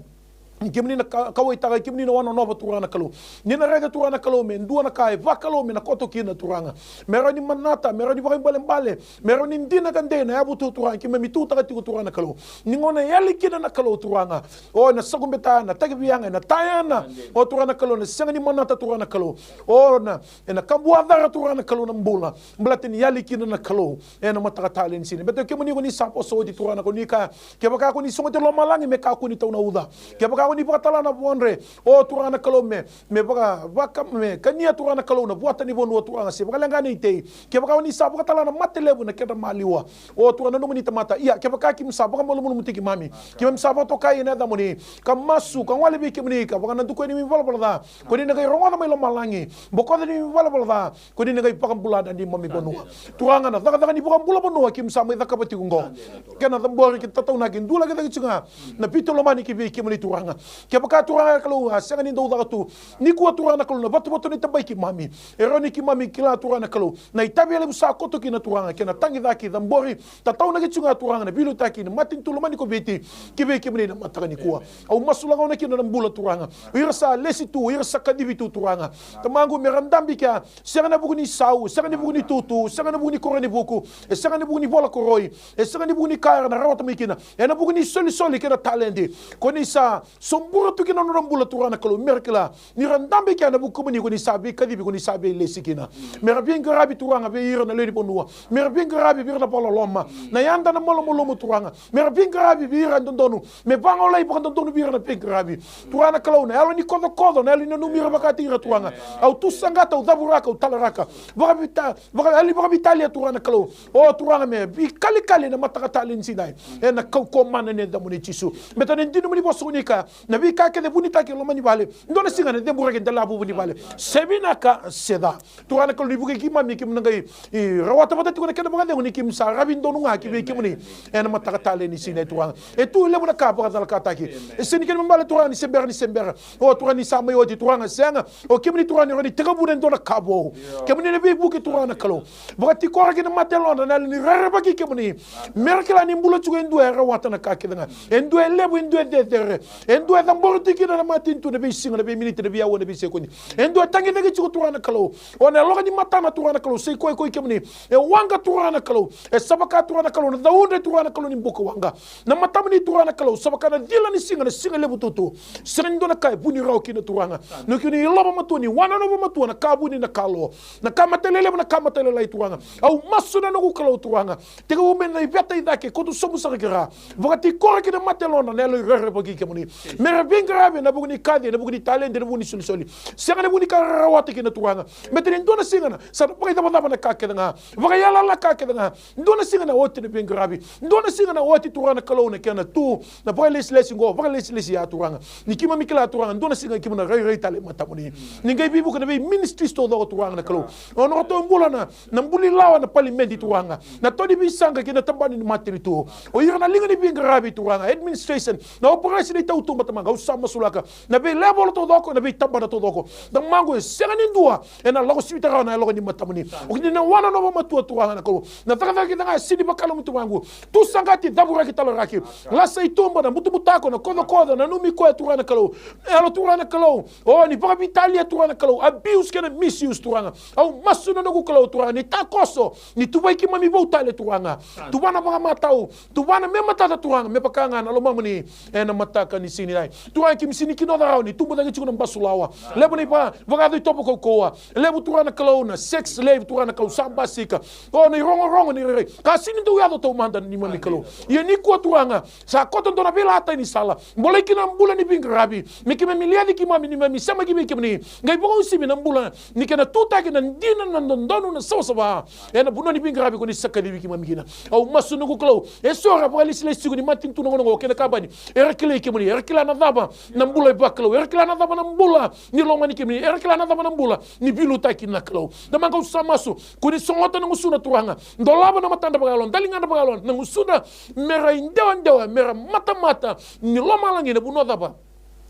Ni kemuni na ka-, kauwaitaka, kemuni na wanonova Turaga na Kalou. Ni na raica Turaga na Kalou me dua na ka e vakalou me na koto kina Turaga. Me rawa ni manata, me rawa ni vakaibalebale, me rawa ni dina ka dei na yavu tu Turaga, keimami tutaka tiko Turaga na Kalou. Ni gauna e yali kina na Kalou Turaga, o ena sakubeta, na takivi yaga, ena ta yana. O Turaga na Kalou, na sega ni manata Turaga na Kalou. O na, ena kabuacara Turaga na Kalou na bula. Baleta ni yali kina na Kalou ena mataka talei ni siga. Baleta kemuni ko ni sa vosa oti Turaga na Kalou, ni kaya, kevaka ko ni sogoti lomalagi me kakua ni tau na uca. Kevaka ko ni vakatala na vodre, o Turaga na Kalou, me, me vaka, vaka, me kania Turaga na Kalou na vuata ni vanua Turaga, se vakaleqa na itei. Kevaka ko ni sa vakatala na mate levu na kedra maliwa, o Turaga na nomuni tamata. Ia, kevaka keimami sa vakamalumalumutaki keimami, keimami sa vakatokai ena yacamuni, ka masu, ka gole vei kemuni, ka vakanadukuni neimami valavala ca. Ko ni na qai rogoca mai lomalagi, bokoca neimami valavala ca. Ko ni na qai vakabula na neimami vanua. Turaga, na cakacaka ni vakabula vanua keimami sa mai cakava tiko oqo, kei na cabori, kei na tataunaki, dua laki cake tiko ga na veitolomani ki vei kemuni Turaga. Kevaka Turaga na Kalou a sega ni dau caka tu nikua, Turaga na Kalou, na vatuvatu ni tabai keimami, e rawa ni keimami kila, Turaga na Kalou, na itavi e levu sa koto kina, Turaga, kei na tagicaki, cabori, tataunaki tu ga, Turaga, na veiliutaki ni matanitu lomani ko Viti ki vei kemuni na mataka nikua. Au masu lagona kina na bula, Turaga, o ira sa lesi tu, o ira sa kacivi tu, Turaga. Tamaqu, me ra dabe kea, sega ena vuku ni sau, sega ena vuku ni tutu, sega ena vuku ni koro ni vuku, e sega ena vuku ni vola koroi, e sega ena vuku ni ka era na rawata mai kina, ena vuku ni solisoli kei na taledi ko ni sa sobura tu kina na nodra bula, Turaga na Kalou, me ra kila ni ra dabe kea ena vuku kemuni, ko ni sa veikacivi, ko ni sa veilesi kina. Me ra veiqaravi, Turaga, vei ira na lewe ni vanua, me ra veiqaravi vei ira na vakaloloma, na yada na malumalumu, Turaga, me ra veiqaravi vei ira e dodonu, me vagolei vakadodonu vei ira na veiqaravi. Turaga na Kalou, na yalo ni kocokoco, na yalo ni nanumi ira vakataki ira, Turaga, au tu saqata, au cavuraka, au talaraka, vakavita, vaka, yalo ni vakaveitalia, Turaga na Kalou. O Turaga, me veikalikali ena mataka talei ni siga edai, ena kaukauwa mana ni yacamuni Jisu. Baleta na dina ni vosa ko ni kaya, na veika kece e vunitaki e loma ni vale, dua na siga ena ceburaki e delavuvu ni vale, se vinaka se ca. Turaga na Kalou, ni vukei keimami, keimami na qai, i, rawata vata tiko na kena vakacegu ni keimami sa ravi donu ga ki vei kemuni ena mataka talei ni siga edai, Turaga. E tu e levu na ka vakacalakataki. E sega ni kena ibalebale, Turaga, ni se bera, ni se bera, o Turaga, ni sa mai oti, Turaga, sega. O kemuni, Turaga, ni rawa ni tekivuna e dua na ka vou. Kemuni na veivuke, Turaga na Kalou. Vakatikora kina na mata e yalodra na yalo ni rerevaki kemuni, me ra kila ni bula tiko e dua e rawata na ka kece ga, e dua e levu, e dua e cecere, e dua e cabori tiko kina na matanitu ena veisiga, na veiminiti, na veiaua, na veisekodi, e dua e tagicaki tiko, Turaga na Kalou. O na yaloka ni matana, Turaga na Kalou, sa i koya ko i kemuni. E waqa, Turaga na Kalou, e sa vaka, Turaga na Kalou, na caudre, Turaga na Kalou, ni buka waqa. Na matamuni, Turaga na Kalou, sa vaka na cila ni siga, na siga levu tutu. Sega ni dua na ka e vuni rawa kina, Turaga. Ni kemuni ilova matua, ni wanonova matua na ka vuni, na ka lo, na ka matailalai, na ka matailalai, Turaga. Au masu, na noqu Kalou, Turaga, tekivu mai na iveta i cake, koto sobu sara ki ra. Vakatikora kina na mata e yalodra na yalo ni rerevaki kemuni, me ra veiqaravi ena vuku ni kaci, ena vuku ni taledi, ena vuku ni solisoli. Sega ena vuku ni ka ra rawata kina, Turaga. Baleta ni dua na siga na sa na vakaicavacava na ka kece ga, vakayalayala na ka kece ga. Dua na siga na oti na veiqaravi. Dua na siga na oti, Turaga na Kalou, na kena tu na vakailesilesi oqo, vakailesilesi ya, Turaga. Ni keimami kila, Turaga, dua na siga keimami na rairai tale e matamuni. Ni qai veivuke na veiministries taucoko, Turaga na Kalou. O na ratou bula na, na buli lawa, na palimedi, Turaga, na to ni veisaqa kei na tabana ni matanitu. O ira na liga ni veiqaravi, Turaga, administration, na operation, na itautuba, Tamaqu, au sa masulaka na veilevolo taucoko, na veitabana taucoko. Tamaqu, e sega ni dua ena lako sivita rawa na yaloka ni matamuni. O kemuni na wanonova matua, Turaga na Kalou. Na cakacaka kece ga e sega ni vakalougatataki, Tamaqu. Tu saqati, cavuraki, talaraki. Lasa i tuba na butabutako, na kocokoco, nanumi koya, Turaga na Kalou. Yalo, Turaga na Kalou, o ni vakaveitalia, Turaga na Kalou, abuse kei na misuse, Turaga. Au masu, na noqu Kalou, Turaga, ni takoso, ni tuvai keimami vou tale, Turaga. Tuvana vakamatau, tuvana me matata, Turaga, me vaka ga na lomamuni ena mataka ni siga edai. Turaga, keimami sega ni kinoca rawa ni tubu cake tiko na basulawa. Levu na iva, vakayaco itovo kaukauwa. Levu, Turaga na Kalou, na sex slave, Turaga na Kalou, sa basika. O na irogorogo, na irairai, ka sega ni dau yaco taumada, neimami Kalou. Ia nikua, Turaga, sa koto e dua na veilatai ni sala. Bolei kina na bula ni veiqaravi, me keimami liaci keimami, neimami sema ki vei kemuni. Qai vakauasivi na bula ni kena tutaki na dina, na dodonu, na savasava ena vanua ni veiqaravi ko ni sa kacivi keimami kina. Au masu, noqu Kalou, eso era vakailesilesi tiko ni matanitu, noqonoqo kei na kabani. Era kilai kemuni, era kila na cava na bula vakalou, era kila na cava na bula ni lomani kemuni, era kila na cava na bula ni veiliutaki, na Kalou. Tamaqu, au sa masu, ko ni sogota na gusuna, Turaga. Dolava na matadra vakayalo, daligadra vakayalo, na gusuna, me ra idewadewa, me ra matamata ni lomalagi, na vanua cava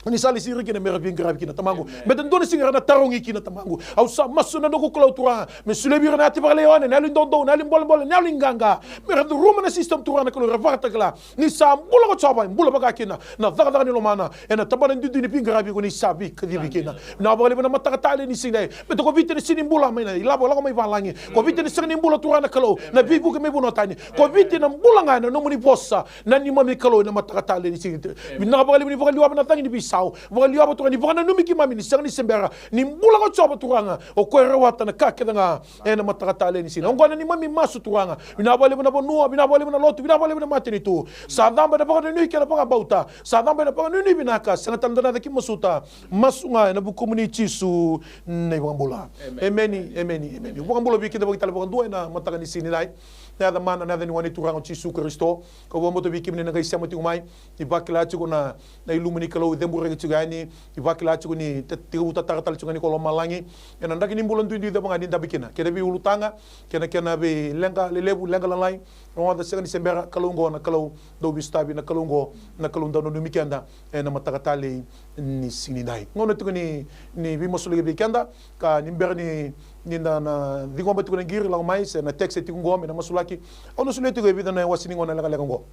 ko ni sa lesi ira kina me ra veiqaravi kina, Tamaqu. Baleta dua na siga era na tarogi kina, Tamaqu. Au sa masu, na noqu Kalou, Turaga, me solia vei ira na yati vakalaione, na yalo ni doudou, na yalo ni bolebole, na yalo ni qaqa, me ra curuma na system, Turaga na Kalou, era vakatakila ni sa bula ko Jiova, e bula vaka kina na cakacaka ni lomana ena tabana duidui ni veiqaravi ko ni sa veikacivi kina. Vinaka vakalevu na mataka talei ni siga edai. Baleta ko Viti na sega ni bula mai na ilavo lako mai valagi. Ko Viti na sega ni bula, Turaga na Kalou, na veivuke mai vanua tani. Ko Viti na bula ga ena nomuni vosa, na neimami Kalou, ena mataka talei ni siga edai. Vinaka vakalevu ni vakaliwava na cagi ni veisau. Vakaliwava, Turaga, ni vakananumi keimami ni sega ni se bera, ni bula ko Jiova, Turaga, o koya e rawata na ka kece ga ena mataka talei ni siga edai. Oqo na neimami masu, Turaga. Vinaka vakalevu na vanua, vinaka vakalevu na lotu, vinaka vakalevu na matanitu. Sa caba ena vakanuinui kei na vakabauta. Sa caba ena vakanuinui vinaka. Sega tale ni dua na yaca keimami masuta. Masu ga ena vukumuni Jisu na iVakabula. Emeni, emeni, emeni. Au vakabula vei keda vakatale vakadua ena mataka ni siga edai. Na yaca mana, na yaca ni Gone Turaga o Jisu Karisito. Kau vakabauta vei kemuni na qai sema tiko mai, ni vakila tiko na, na ilumu ni Kalou e cebu reki tiko yani, ni vakila tiko ni te-, tekivu tatara tale tiko ga ni ko lomalagi. Ena draki ni bula duidui cava ga ni dabe kina. Kena veiulutaga, kena, kena veileqa lelevu, leqa lalai. Rogoca, sega ni se bera, Kalou oqo na Kalou dau veisotavi, na Kalou oqo na Kalou dau nanumi keda ena mataka talei ni siga nidai. Gauna tiko ni, ni veimasulaki vei keda, ka ni bera ni, ni da na ciqoma tiko na qiri, lako mai, se na text tiko oqo me na masulaki. Au na solia tiko e vica na iwase ni gauna lekaleka oqo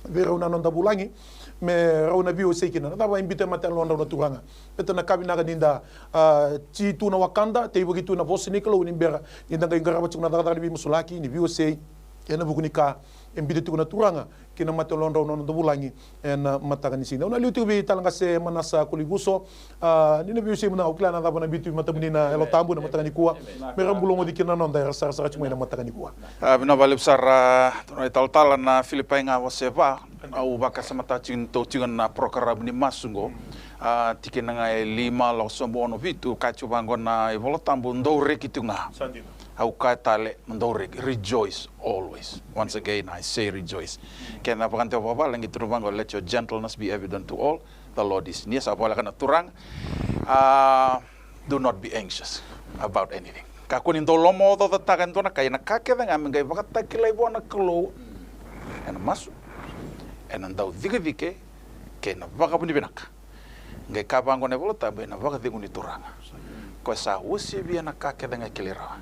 vei rau na noda vulagi, me rau na veiwasei kina. Na cava e biuta e mata ni yalodrau na turaga. Baleta na ka vinaka ni da, a, ti tu na wakada, teivaki tu na vosa ni Kalou ni bera ni da qai qarava tiko na cakacaka ni veimasulaki, ni veiwasei, ena vuku ni ka e biuta tiko na turaga kei na mata ni yalodrau na noda vulagi ena mataka ni siga. Au na liu tiko vei Talaqase Manasa Kolivuso, a, ni na veiwasei mada ga, au kila na cava na biuta vei matamuni na Yalo Tabu na mataka nikua. Me ra bula oqo kina na noda era sarasara tiko mai na mataka nikua. A, vinaka vakalevu sara, a, turaga italatala, na Filipai ga wase va. Au vakasamataka tiko ni tou tiko na porokaramu ni masu oqo. A, tikina ga e lima, lako sobu ono, vitu, kaya tiko vaqo na iVola Tabu, dou reki tiko ga. Sa dina. Au kaya tale, mo dou reki, rejoice always. Once again, I say rejoice. Kena vakadewa vakavalagi, tukuna vaqo, let your gentleness be evident to all, the Lord is near. Sa voleka na Turaga. A, do not be anxious about anything. Kakua ni dou lomaocaocataka e dua na ka, ia na ka kece ga me qai vakatakilai vua na Kalou ena masu, ena daucikecike, kei na vakavinavinaka. Qai kaya vaqo na iVola Tabu, ena vakacegu ni Turaga. Koya sa uasivia na ka kece ga e kilai rawa.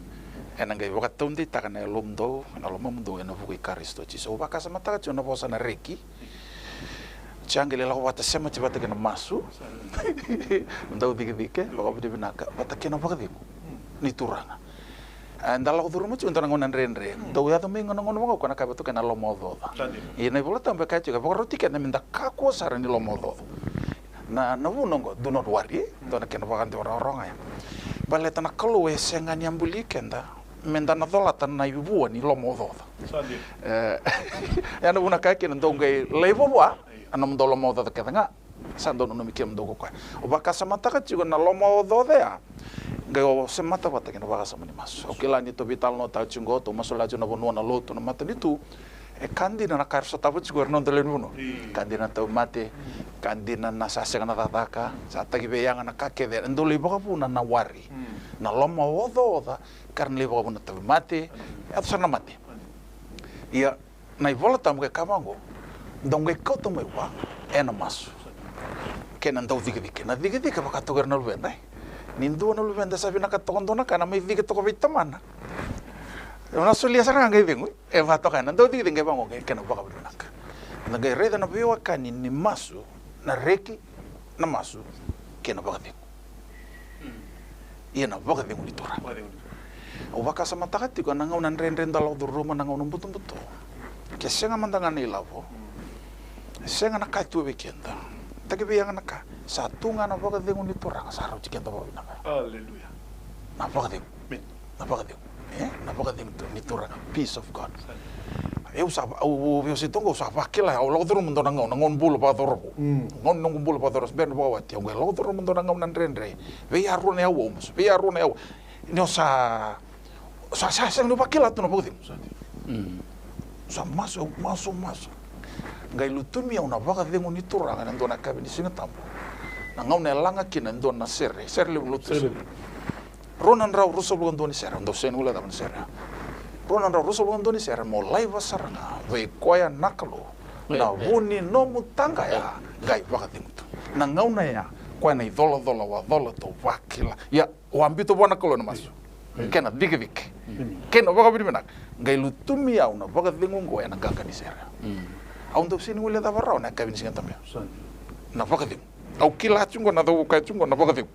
Ena qai vakataudeitaka na yalomudou, na lomamudou, ena vuku i Karisito Jisu. Au vakasamataka tiko na vosa na reki. Sa qai lai lako vata, semati vata kei na masu. Daucikecike, vakavinavinaka, vata kei na vakacegu ni Turaga. E, da lako curuma tiko e dua na gauna dredre. Dau yaco mai ga na gauna vaqo, koya na ka e vakatokai na lomaocaoca. Sa dina. Ia na iVola Tabu e kaya tiko, e vakaroti keda me da kakua sara ni lomaocaoca. Na, na vuna oqo, do not worry, e? Dua na kena vakadewa rawarawa ga ya. Baleta na Kalou e sega ni a buli keda me da na colata na ivua ni lomaocaoca. Sa dina. E, ya na vuna kaya kina, dou qai laiva vua na nomudou lomaocaoca kece ga. Sa dou nanumi kemudou ko koya. Au vakasamataka tiko na lomaocaoca ya. Qai o semata vata kei na vakasama ni masu. Au kila ni tou veitalanoataka tiko qo, tou masulaka tiko na vanua, na lotu, na matanitu. E ka dina na ka era sotava tiko era noda lewe ni vanua. Io. Ka dina na tauvimate, ka dina na sa sega na cakacaka, sa taki veiyaga na ka kece. E dau lai vakavuna na worry. Hmm. Na lomaocaoca, ka ra na lai vakavuna na tauvimate. Hmm. Yaco sara na mate. Hmm. Ia, na iVola Tabu qai kaya vaqo, dou qai kauta mai vua ena masu kei na daucikecike. Na cikecike vakatoka ira na luveda, e. Ni dua na luveda sa vinakata toka dua na ka, na mai cike toka vei tamana. Ena solia sara ga qai cegu, e vakatoka ena daucikecike, qai vaqo, qai kena vakavinavinaka. Da qai raica na veiwekani ni masu, na reki, na masu, kei na vakacegu. Ia na vakacegu ni Turaga. Vakacegu ni Turaga. Au vakasamataka tiko na gauna dredre da lako curuma, na gauna butobuto. Ke sega mada ga na ilavo. Sega na ka e tu vei keda. Taki veiyaga na ka. Sa tu ga na vakacegu ni Turaga, sa rauti keda vakavinaka. Aleluya. Na vakacegu. Amen. Na vakacegu. E, na vakacegu tu, ni Turaga, peace of God. Au sa, au, au, au sa vakila, au lako curuma dua na gauna, gauna bula vakacauravou. Mm. Gauna noqu bula vakacauravou, se bera ni vakawati, au qai lako curuma dua na gauna dredre. Vei au rua na yau au masu, vei au rua na yau. Ni au sa, sa, sa, sa, ni vakila tu na vakacegu. Mm. Sa masu, masu, masu. Qai lutumi au na vakacegu ni Turaga, ena dua na yakavi ni Siga Tabu. Na gauna e laga kina e dua na sere, sere levu lotu. Sere levu. Rua na drau ruasagavulu ka dua ni sere, dou sega ni guilecava na sere. Rua na drau ruasagavulu ka dua ni sere, mo laiva sara ga vei koya na Kalou. Na vu ni nomu taqaya, qai vakacegu tu. Na gauna ya, koya na icolacola, au a cola tu, vakila. Ia, au a biuta vua na Kalou na masu. Kei na cikecike. Kei na vakavinavinaka. Qai lutumi au na vakacegu oqo ena qaqa ni sere. Au dau sega ni guilecava rawa na yakavi ni Siga Tabu ya. Na vakacegu. Au kila tiko qo na cau, au kaya tiko qo na vakacegu.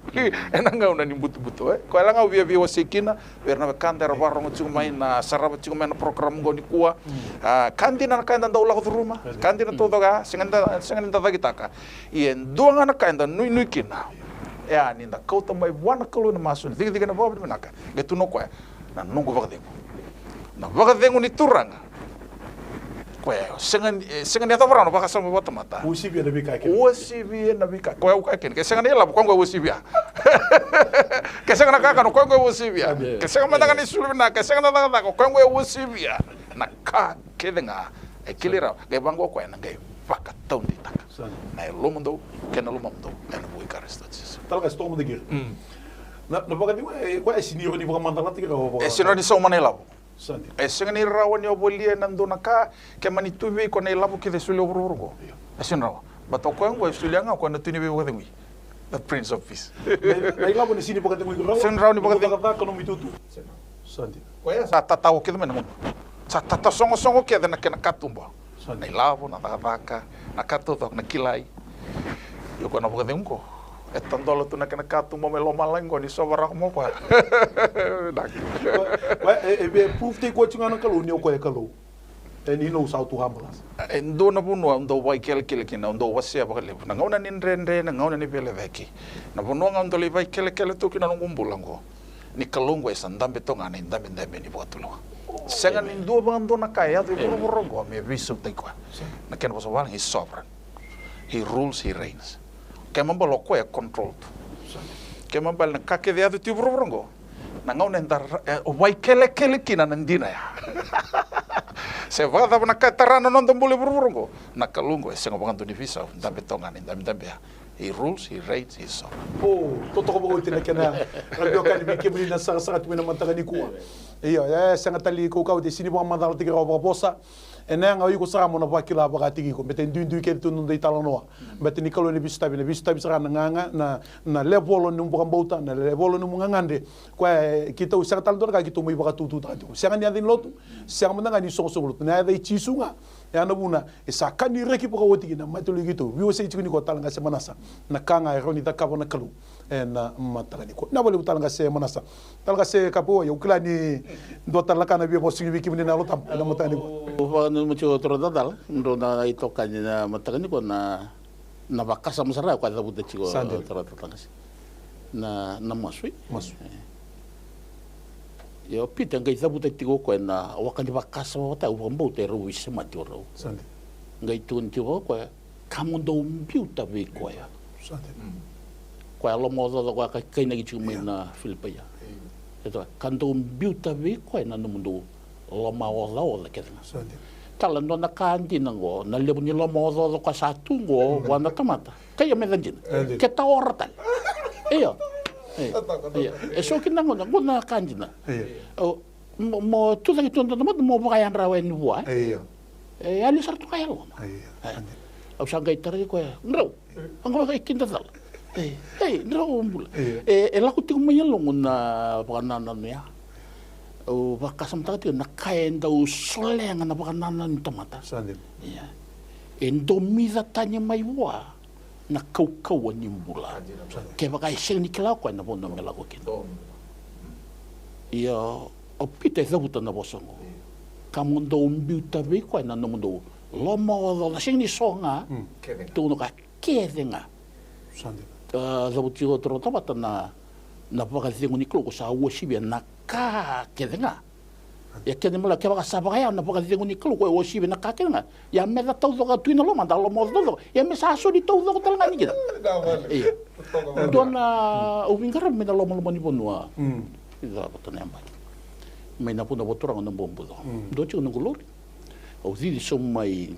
Ena gauna ni butobuto, e. Koya la ga au viavia wasei kina vei ira na wekada era vakarorogo tiko mai, na sarava tiko mai na program qo nikua. A, ka dina na ka eda dau lako curuma. Ka dina taucoko ya, sega ni da, sega ni da cakitaka. Ia e dua ga na ka eda nuinui kina. E a ni da kauta mai vua na Kalou na masu, na cikecike, na vakavinavinaka. Qai tukuna o koya, na noqu vakacegu. Na vakacegu ni Turaga. Koya, sega ni, e, sega ni yacova rawa na vakasama vakatamata. Uasivia na veika kece. Uasivia na veika. Koya au kaya kina, ke sega na ilavo, koya qo e uasivia. Ke sega na kakana, koya qo e uasivia. Amen. Ke sega mada ga na isulu vinaka, ke sega na cakacaka, koya qo e uasivia. Na ka kece ga e kilai rawa. Qai vaqo o koya, na qai vakataudeitaka. Na yalomudou kei na lomamudou ena vuku i Karisito Jisu. Tala ga se toka mada kira. Na, na vakacegu e, koya e sini rawa ni vakamacalataki rawa vaka. E sini rawa ni sauma na ilavo. Sa dina. E sega ni rawa ni o volia ena dua na ka ke mani tu vei iko na ilavo kece e solia o vuravura oqo. Io. E sini rawa. But o koya oqo e solia ga o koya na tu ni veivakacegui. The Prince of Peace. Na, na ilavo ni sini vakacegui rawa. Sini rawa ni vakacegui. Vakacaka nomu itutu. Sa dina. Koya sa tatao kece mai na gauna. Sa tatasogosogo kece na kena katuba. Na ilavo, na cakacaka, na ka taucoko, na kilai. Ia o koya na vakacegu qo e tadola tu na kena katuba mai lomalagi qo ni sovaraka mai o koya. Vinaka. Koya e, e, e proof-taki koya tiko ga na Kalou ni o koya e Kalou. And he knows how to humble us. E dua na vanua au dau vaikelekele kina, au dau wasea vakalevu. Na gauna ni dredre, na gauna ni veilecayaki. Na vanua ga au dau lai vaikelekele tu kina na noqu bula qo. Ni Kalou qo e sa dabe toka ga na idabedabe ni vakatulewa. Sega ni dua vakadua na ka e yaco e vuravura oqo me veisautaki koya. Na kena vosa vale, he's sovereign. He rules, he reigns. Kena ibalebale o koya e control tu. Kena ibalebale na ka kece e yaco tu e vuravura oqo, na gauna eda ra-, e, o vaikelekele kina na dina ya. Se vakacava na ka e tara na noda bula e vuravura oqo, na Kalou qo e sega vakadua ni veisau, dabe toka ga na idabedabe ya. He rules, he reigns, he is sovereign. O, totoka vakaoti na kena. Ra veiwekani, vei kemuni na sarasara tu mai na mataka nikua. Io, e sega tale ni kaukaua, de sini vakamacalataki rawa vakavosa. Ena yaga o iko sara mo na vakila vakataki iko. Baleta e duidui kece tu na noda italanoa. Baleta ni Kalou ena veisotavi, na veisotavi sara na gaga, na, na level ni nomu vakabauta, na level ni nomu gagadre. Koya, e, keitou sega tale dua na ka keitou mai vakatututaka tiko. Sega ni yaca ni lotu, sega mada ga ni soqosoqo lotu. Na yaca i Jisu ga, ya na vuna e sa ka ni reki vakaoti kina, matalotu keitou. Veiwasei tiko nikua, Talaqase Manasa. Na ka ga e rawa ni cakava na Kalou ena mataka nikua. Vinaka vakalevu Talaqase Manasa. Talaqase Kapu, au kila ni dua tale na ka na via vakasuka vei kemuni na Yalo Tabu ena mataka nikua. Au vakananuma tiko, turaga Tala, drau na itokani na mataka nikua na, na vakasama sara ya koya e cavuta tiko, turaga Talaqase. Na, na masu, e? Masu. E. Io, Pita e qai cavuta tiko o koya na waka ni vakasama vata, au vakabauta e rau veisemati o rau. Sa dina. Qai tukuna tiko o koya, ka mo dou biuta vei koya. Sa dina. Koya lomaocaoca koya ka kainaki tiko mai na Filipai ya. Io. E toka, ka dou biuta vei koya na nomudou lomaocaoca kece ga. Sa dina. Tala, dua na ka dina qo, na levu ni lomaocaoca koya sa tu qo vua na tamata. Kaya me ca dina. E dina. Ke ta ora tale. Io. Io. Io. E so kina qo na, qo na ka dina. Io. O, mo, mo tucake tu na tamata mo vakayadra yani vua, e? Io. E yali sara tu ga e loma. Io. E. Au sa qai tarai koya. Drau. Oqo e kidacala. Ei, ei, drau bula. Io. E, e lako tiko mai e yaloqu na vakanananu ya. Au vakasamataka tiko na ka e dau solega na vakanananu ni tamata. Sa dina. Ia. E domica tani mai vua na kaukauwa ni bula. Kevaka e sega ni kila o koya na vanua me lako kina. Ia, o Pita e cavuta na vosa oqo. Ka mo dou biuta vei koya na nomudou lomaocaoca, sega ni so ga, tukuna o koya kece ga. Sa dina. A, cavuti tiko, turaga Tavata, na, na vakacegu ni Kalou ko sa uasivia na ka kece ga. Ia kena ibalebale kevaka sa vakayawa na vakacegu ni Kalou ko e uasivia na ka kece ga, ia me ca taucoko tu ina lomada a lomaocaoca taucoko. Ia me sa soli taucoko tale ga ni kina. Io. Dua na, au veiqaravi mai na lomaloma ni vanua. Cava tu na yabaki. Mai na vanua vakaturaga na Buabuco. Dua tiko noqu lori. Au cici sobu mai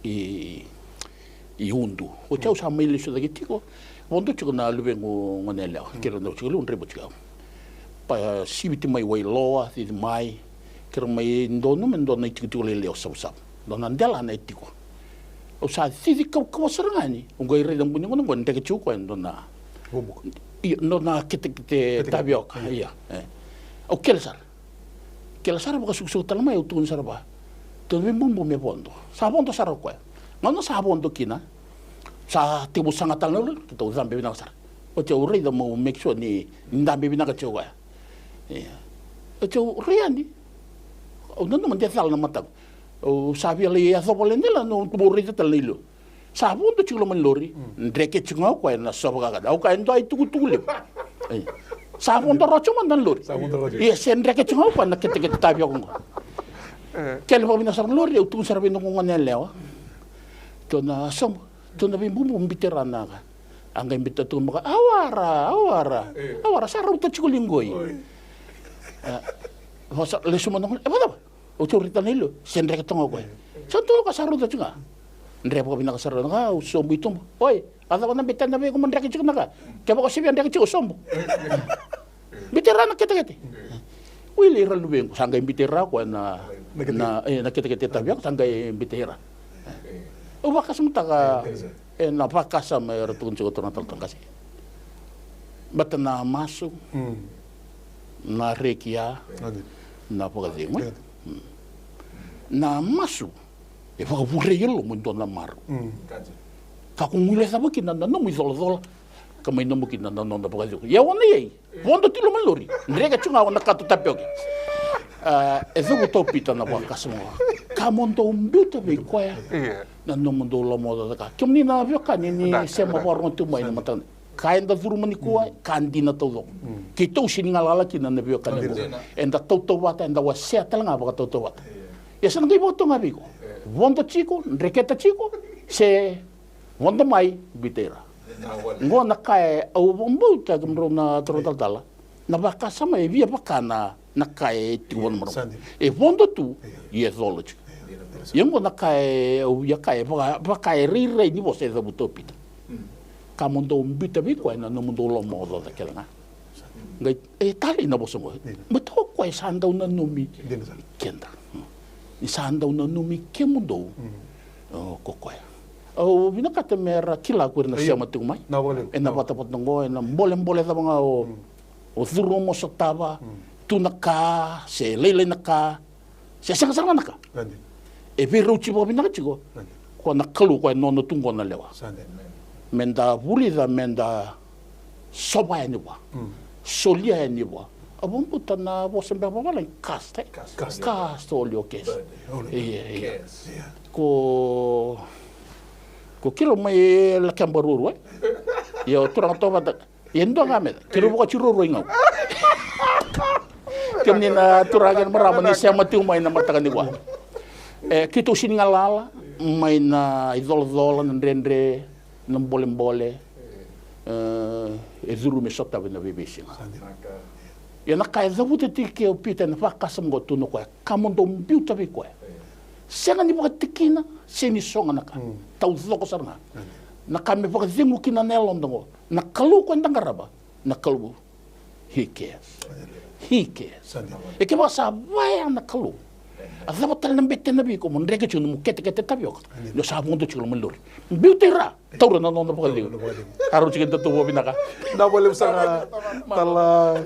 i, i Udu. Oti au sa mai lesu cake tiko. Vodo tiko na luvequ goneyalewa. Keirau dau tiko levu, draiva tiko au. Pa siviti mai Wailoa, cici mai. Keirau mai donu me dua na itikotiko lailai o Savusavu. Dua na delana e tiko. Au sa cici kaukauwa sara ga yani. Au qai raica buni gona qo, dreke tiko koya e dua na, io, dua na ketekete tavioka. Ia. Au kele sara. Kele sara, vakasukusuku tale mai, au tukuna sara vua, tou veibubu me vodo. Sa vodo sara o koya. Gauna sa vodo kina, sa tekivu saga tale na lori, keitou cabe vinaka sara. Oti au raica meu make sure ni, ni dabe vinaka tiko o koya. Ia. Oti au rai yani. Au nanuma de cala na mataqu. Au sa via lai yacova tale na delana, au raica tale na iliuliu. Sa vodo tiko loma ni lori, dreke tiko ga o koya na sova kakana. Au kaya e dua itukutuku levu. Sa vodo rawa tiko mada na lori. Ia se dreke tiko ga o koya na ketekete tavioka qo. Kele vakavinaka sara na lori, au tukuna sara vei noqu goneyalewa. Tou na sobu, tou na veibubu, biuta na ka. A qai biuta tu maka, awara, awara. Awara, sa rauta tiko li qoi. Lesu mada qo, e vakacava? Oti au rai tale na iliuliu, se dreke toka ga o koya. Sa tu o koya sa rauta tiko ga. Dre vakavinaka sara na ka, au sobu i tuba. Oi, a cava na bete na vei iko mo dreke tiko na ka? Kevaka o se via dreke tiko, sobu. Bete ra na ketekete. Wili ira luvequ, sa qai bete ra koya na, na, e, na ketekete tavioka, sa qai bete ra. Au vakasamataka, e, na vakasama era tukuna tiko turaga talatala qase. Bata na masu, na rekia, na vakacegu. Na masu, e vakavurei e loma e dua na marau. Ka ko guilecava kina na nomu icolacola, ka mai nomu kina na noda vakacegu. Ia o na i ai, vodo tu i loma ni lori, dreke tu ga o na kato tapioka. A, e cavuta o Pita na vakasama ga. Ka mo dou biuta vei koya na nomudou lomaocaoca. Kemuni na veiwekani ni sema vakarogo tu mai na mataka. Ka eda curuma nikua, ka dina taucoko. Keitou sega ni galala kina na veiwekani. Eda tautauvata, eda wasea tale ga vakatautauvata. Ia sa na qai vakatoga vei iko. Vodo tiko, dreketa tiko, se vodo mai, biuta ira. Qo na ka e au vakabauta, kemudrau na turaga talatala. Na vakasama e via vaka na, na ka e tiko vua na marama. E vodo tu, ia e cola tiko. Ia qo na ka e au via kaya, vaka, vaka e rairai ni vosa e cavuta o Pita. Ka mo dou biuta vei koya na nomudou lomaocaoca kece ga. Qai, e talei na vosa qo. Baleta o koya sa dau nanumi keda. Ni sa dau nanumi kemudou. O, ko koya. Au vinakata me ra kila ko ira na sema tiko mai. Ena vatavata qo, ena bolebole cava ga o, o curuma, o sotava, tu na ka, se lailai na ka, se sega sara ga na ka. E veirauti vakavinaka tiko. Ko na Kalou koya e nona tu qo na lewa. Me da vulica, me da sova yani vua. Solia yani vua. Au vakabauta na vosa beka vakavalagi, cast, e? Cast. Cast all your cares. Ia, ia. Ko, ko keirau mai Lakeba ruarua, e? Ia o turaga Tovata. Ia dua ga me keirau vakoti ruarua i gau. Kemuni na turaga kei na marama ni sema tiko mai na mataka nikua. E, keitou sega ni galala mai na icolacola, na dredre, na bolebole, e, e curu me sotavi na veiveisiga. Ia na ka e cavuta tiko o Pita ena vakasama qo, tukuna o koya, ka mo dou biuta vei koya. Sega ni vakatikina, sega ni sogo na ka. Taucoko sara ga. Na ka me vakacegu kina na yaloda qo. Na Kalou koya eda qarava, na Kalou, he cares. He cares. E kevaka sa vaya na Kalou, a cava tale na betena vei iko mo dreke tiko nomu ketekete tavioka? Ni o sa vodo tiko loma ni lori. Biuta i ra, taura na nona vakacegu. Ka rau tiko e datou vakavinaka. Vinaka vakalevu sara tala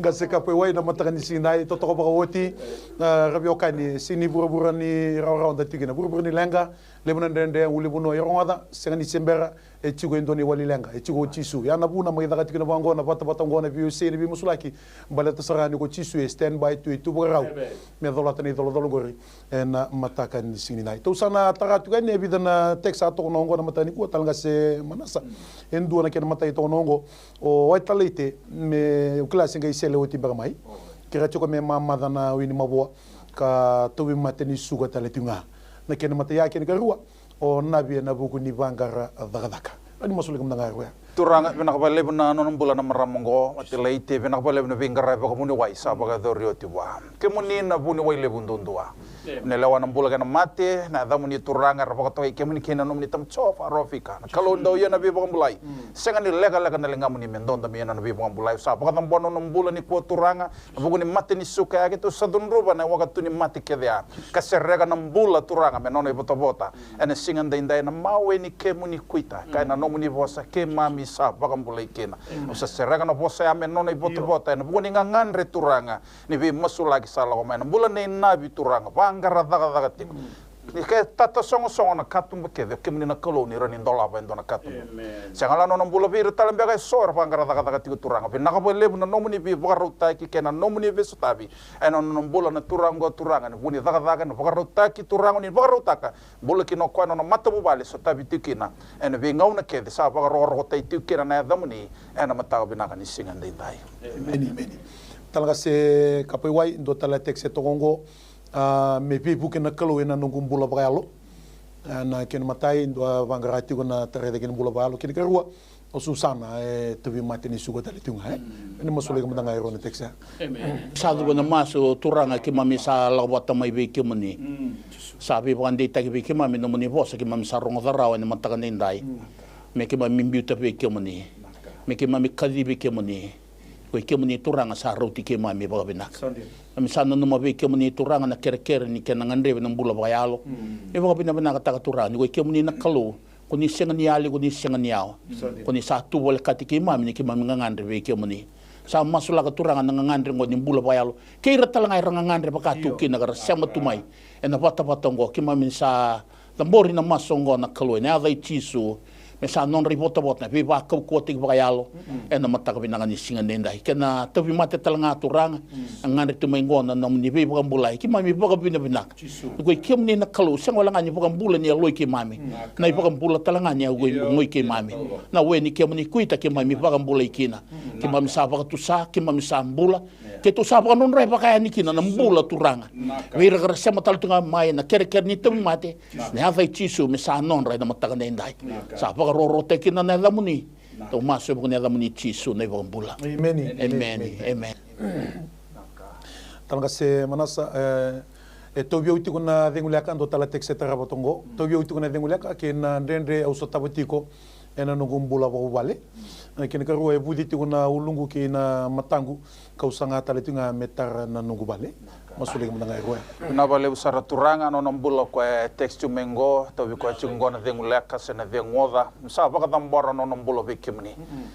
qase Kapaiwai na mataka ni siga nidai, totoka vakaoti. A, ra veiwekani, sega ni vuravura ni rawarawa da tiko kina, vuravura ni leqa. Levu na dredre, ulunivanua e rogoca, sega ni se bera, e tiko e dua na iwali leqa, e tiko o Jisu. Ia na vuna mai caka tiko na vaqo, na vatavata qo, na veiwasei, na veimasulaki. Baleta sara ni ko Jisu e stand by tu, e tu vakarau me colata na icolacola qori ena mataka ni siga nidai. Tou sa na tara tiko yani e vica na text sa tokona oqo na mataka nikua, tala qase Manasa. E dua na kena matai tokona oqo, o Waitalaite, me, au kila se qai sele oti beka mai. Kerea tiko me mamaca na wai ni mavoa ka tauvimate ni suka tale tiko ga. Na kena matai, a kena karua, o Navi ena vuku ni vaqara cakacaka. Ni masulaki mada ga e rua ya. Turaga, vinaka vakalevu na nona bula na marama oqo, Waitalaite, vinaka vakalevu na veiqaravi vakavuniwai sa vakayacori oti vua. Kemuni na vuniwai levu duadua. Na lewa, na bula kei na mate, na yacamuni Turaga era vakatokai kemuni kei na nomuni tamata Jiova Rofika. Na Kalou dau ia na veivakabulai. Sega ni lekaleka na ligamuni me dodo me ia na veivakabulai. Sa vakacabona na nona bula nikua Turaga, na vuku ni mate ni suka ya, keitou sa cudruva na iwakatu ni mate kece ya. Ka sereka na bula Turaga me nona ivotavota ena siga daidai, ena mawe ni kemuni kuita, ka ena nomuni vosa keimami sa vakabulai kina. Au sa sereka na vosa ya me nona ivotavota ena vuku ni gagadre Turaga ni veimasulaki sa lako mai, na bula nei Navi Turaga, vaqara cakacaka tiko. Ni ke tatasogosogo na katuba kece, o kemuni na Kalou ni rawa ni dolava e dua na katuba. Sega la nona bula vei ira tale beka eso era vaqara cakacaka tiko Turaga. Vinaka vakalevu na nomuni veivakarautaki kei na nomuni veisotavi ena nona bula na turaga oqo Turaga, ena vuku ni cakacaka, na vakarautaki Turaga ni vakarautaka, bula kina o koya na nona matavuvale, sotavi tiko kina ena veigauna kece, sa vakarokorokotaki tiko kina na yacamuni ena mataka vinaka ni siga daidai. Emeni, emeni. Tala qase Kapaiwai, dua tale a text e toka oqo. A, me veivuke na Kalou ena noqu bula vakayalo. A, na kena matai, dua vaqara tiko na tara cake ni bula vakayalo. Kena karua, O Susana e tauvimate ni suka tale tu ga, e? Ni masulaki mada ga e rua na text ya. Sa cuva na masu, Turaga, keimami sa lako vata mai vei kemuni. Sa veivakadeitaki vei keimami nomuni vosa, keimami sa rogoca rawa ena mataka nidai. Me keimami biuta vei kemuni. Me keimami kacivi kemuni. Ko i kemuni, Turaga, sa rauti keimami vakavinaka. Keimami sa nanuma vei kemuni, Turaga, na kerekere ni kena gadrevi na bula vakayalo. Me vakavinavinakataka, Turaga, ni ko i kemuni na Kalou. Ko ni sega ni yali, ko ni sega ni yawa. Ko ni sa tu volekati keimami ni keimami gagadre vei kemuni. Sa masulaka, Turaga, na gagadre oqo ni bula vakayalo. Kei ira tale ga era gagadre vaka tu kina ka ra sema tu mai ena vatavata oqo, keimami sa cabori na masu oqo na Kalou ena yaca i Jisu. Me sa nodra ivotavota na veivakaukauwataki vakayalo ena mataka vinaka ni siga nidai. Kena tauvimate tale ga, Turaga, a gadre tu mai oqo na nomuni veivakabulai. Keimami vakavinavinaka. Ni ko i kemuni na Kalou, sega wale ga ni vakabula ni yaloi keimami. Na ivakabula tale ga ni yaloi keimami. Na we ni kemuni kuita keimami vakabulai kina. Keimami sa vakatusa, keimami sa bula. Keitou sa vakadrodroya vaka yani kina na bula, Turaga. Vei ira ka ra sema tale tu ga mai na kerekere ni tauvimate. Na yaca i Jisu me sa nodra ena mataka nidai. Sa vakarokorokotaki kina na yacamuni. Au masu ena vuku ni yacamuni Jisu na iVakabula. Emeni. Emeni. Emeni. Tala qase Manasa, e, e tauvi au tiko na cegu leka, dua tale text e tarava toqo. Tauvi au tiko na cegu leka kei na dredre au sotava tiko ena noqu bula vakavuvale. E, kena ikarua, e vuci tiko na uluqu kei na mataqu, kau saga tale tiko ga me tara na noqu vale. Masulaki mada ga e rua. Vinaka vakalevu sara, Turaga, na nona bula o koya e text tu mai oqo, tauvi koya tiko oqo na cegu leka se na cegu oca. Sa vakacabora na nona bula vei kemuni.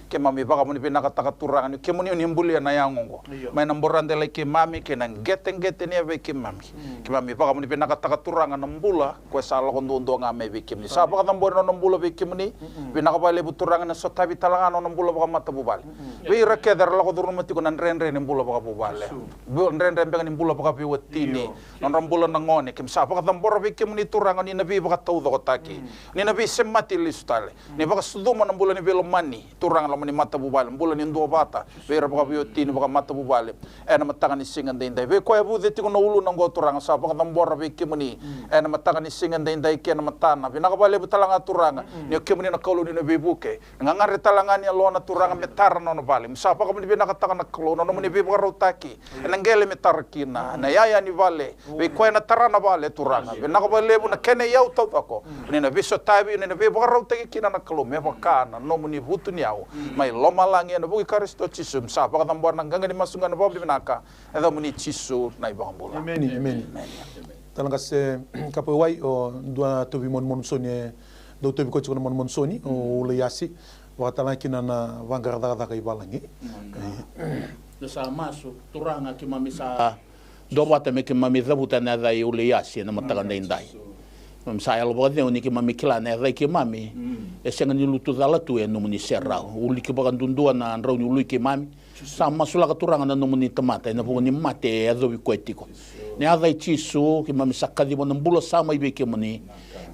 Keimami vakavinavinakataka, Turaga, ni kemuni o ni bulia na yago oqo mai na bora delai keimami kei na qeteqete ni yavai keimami. Keimami vakavinavinakataka, Turaga, na bula koya sa lako duadua ga mai vei kemuni. Sa vakacabori na nona bula vei kemuni. Vinaka vakalevu, Turaga, na sotavi tale ga na nona bula vakamatavuvale. Vei ira kece era lako curuma tiko na dredre ni bula vakavuvale, dredre beka ni bula vakaveiwatini, nodra bula na gone, keimami sa vakacabora vei kemuni, Turaga, ni na veivakataucokotaki, ni na veisemati lesu tale, ni vakasucuma na bula ni veilomani, Turaga, loma ni matavuvale, bula ni duavata vei ira vakaveiwatini, vakamatavuvale. Ena mataka ni siga daidai, vei koya e vuce tiko na uluna oqo, Turaga, sa vakacabora vei kemuni. Ena mataka ni siga daidai kei na matana, vinaka vakalevu tale ga, Turaga, ni o kemuni na Kalou ni na veivuke. Gagadre tale ga ni yalona, Turaga, me tara na nona vale. Mo sa vakavinavinakataka na Kalou na nomuni veivakarautaki ena qele me tara kina na yaya ni vale. Vei koya na tara na vale, Turaga, vinaka vakalevu na kena iyau taucoko. Ni na veisotavi, ni na veivakarautaki kina na Kalou me vaka na nomuni vutuniyau mai lomalagi ena vuku i Karisito Jisu. Mo sa vakacabora na qaqa ni masu ga ena vakavinavinaka. Ena yacamuni Jisu na iVakabula. Emeni, emeni. Tala qase Kapaiwai, o dua tauvi manumanu soni e dau tauvi koya tiko na manumanu soni, o Ulaiasi. Vakatala kina na vaqara cakacaka i valagi. Da sa masu, Turaga, keimami sa duavata me keimami cavuta na yaca i Ulaiasi ena mataka daidai. Keimami sa yalo vakacegu ni keimami kila na yaca i keimami e sega ni lutu cala tu e nomuni serau. Uliki vakadudua na drau ni ului keimami. Sa masulaka, Turaga, na nomuni tamata ena vuku ni mate e yacovi koya tiko. Na yaca i Jisu keimami sa kaciva na bula sa mai vei kemuni